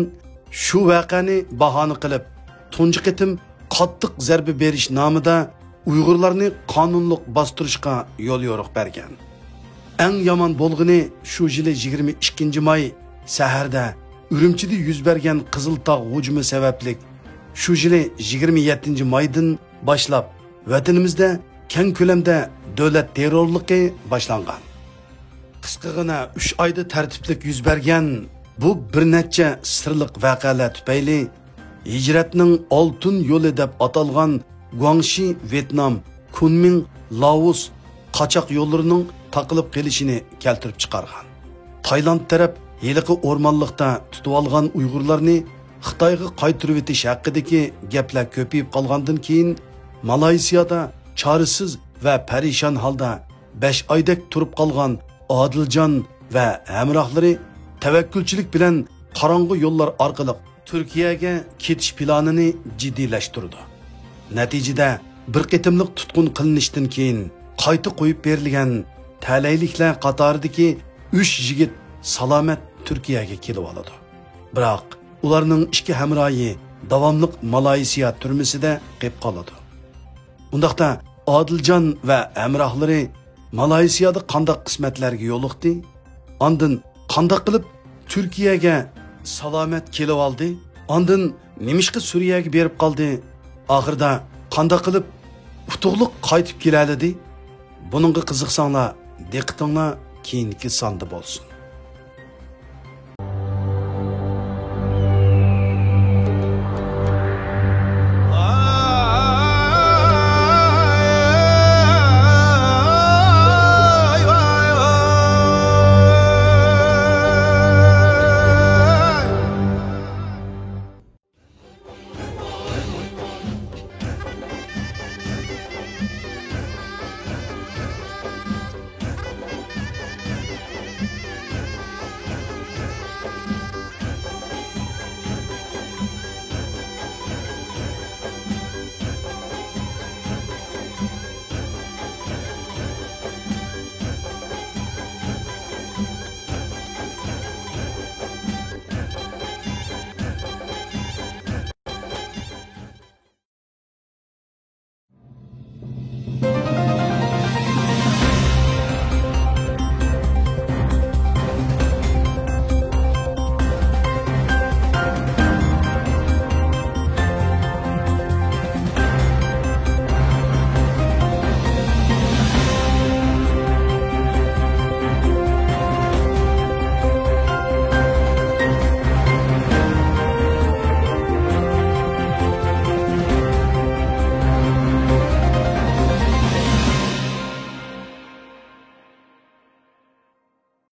شۇ ۋەقەنى باھانە قىلىپ، تۇنجى قېتىم قاتتىق زەربە بېرىش نامىدا ئۇيغۇرلارنى قانۇنلۇق باستۇرۇشقا يول يورۇق بەرگەن. ئەڭ يامان بولغىنى، شۇ يىلى يىگىرمە ئىككىنچى ماي سەھەردە ئۈرۈمچىدە يۈز بەرگەن قىزىل تاغ ھۇجۇمى سەۋەبلىك، شۇ يىلى يىگىرمە يەتتىنچى مايدىن باشلاپ ۋەتىنىمىزدە كەڭ كۆلەمدە دۆلەت تېررورلۇقى باشلانغان. قىسقىغىنا ئۈچ ئايدا تەرتىپلىك يۈز بەرگەن بۇ بىر نەچچە سىرلىق ۋەقەلەر تۈپەيلى، ھىجرەتنىڭ ئالتۇن يولى دەپ ئاتالغان گۇاڭشى، ۋيېتنام، كۇنمىڭ، لائوس قاچاق يوللىرىنىڭ تاقىلىپ قېلىشىنى كەلتۈرۈپ چىقارغان. تايلاند تەرەپ ھېلىقى ئورمانلىقتا تۇتۇۋالغان ئۇيغۇرلارنى خىتايغا قايتۇرۇۋېتىش ھەققىدىكى گەپلەر كۆپىيىپ قالغاندىن كېيىن، مالايسىيادا چارىسىز ۋە پەرىشان ھالدا بەش ئايدەك تۇرۇپ قالغان ئادىلجان ۋە ھەمراھلىرى تەۋەككۈلچىلىك بىلەن قاراڭغۇ يوللار ئارقىلىق تۈركىيەگە كېتىش پىلانىنى جىددىيلەشتۈرىدۇ. نەتىجىدە، بىر قېتىملىق تۇتقۇن قىلىنىشتىن كېيىن قايتا قويۇپ بېرىلگەن تەلەيلىكلەر قاتارىدىكى ئۈچ يىگىت سالامەت تۈركىيەگە كېلىۋالىدۇ. بىراق، ئۇلارنىڭ ئىككى ھەمراھى داۋاملىق مالايسىيا تۈرمىسىدە قېپ قالىدۇ. ئۇنداقتا، ئادىلجان ۋە ھەمراھلىرى مالايسىيادا قانداق قىسمەتلەرگە يولۇقتى؟ ئاندىن قانداق قىلىپ تۈركىيەگە سالامەت كېلىۋالدى؟ ئاندىن نېمىشقا سۈرىيەگە بېرىپ قالدى؟ ئاخىرىدا قانداق قىلىپ ئۇتۇقلۇق قايتىپ كېلەلىدى؟ بۇنىڭغا قىزىقساڭلار، دىققىتىڭلار كېيىنكى ساندا بولسۇن.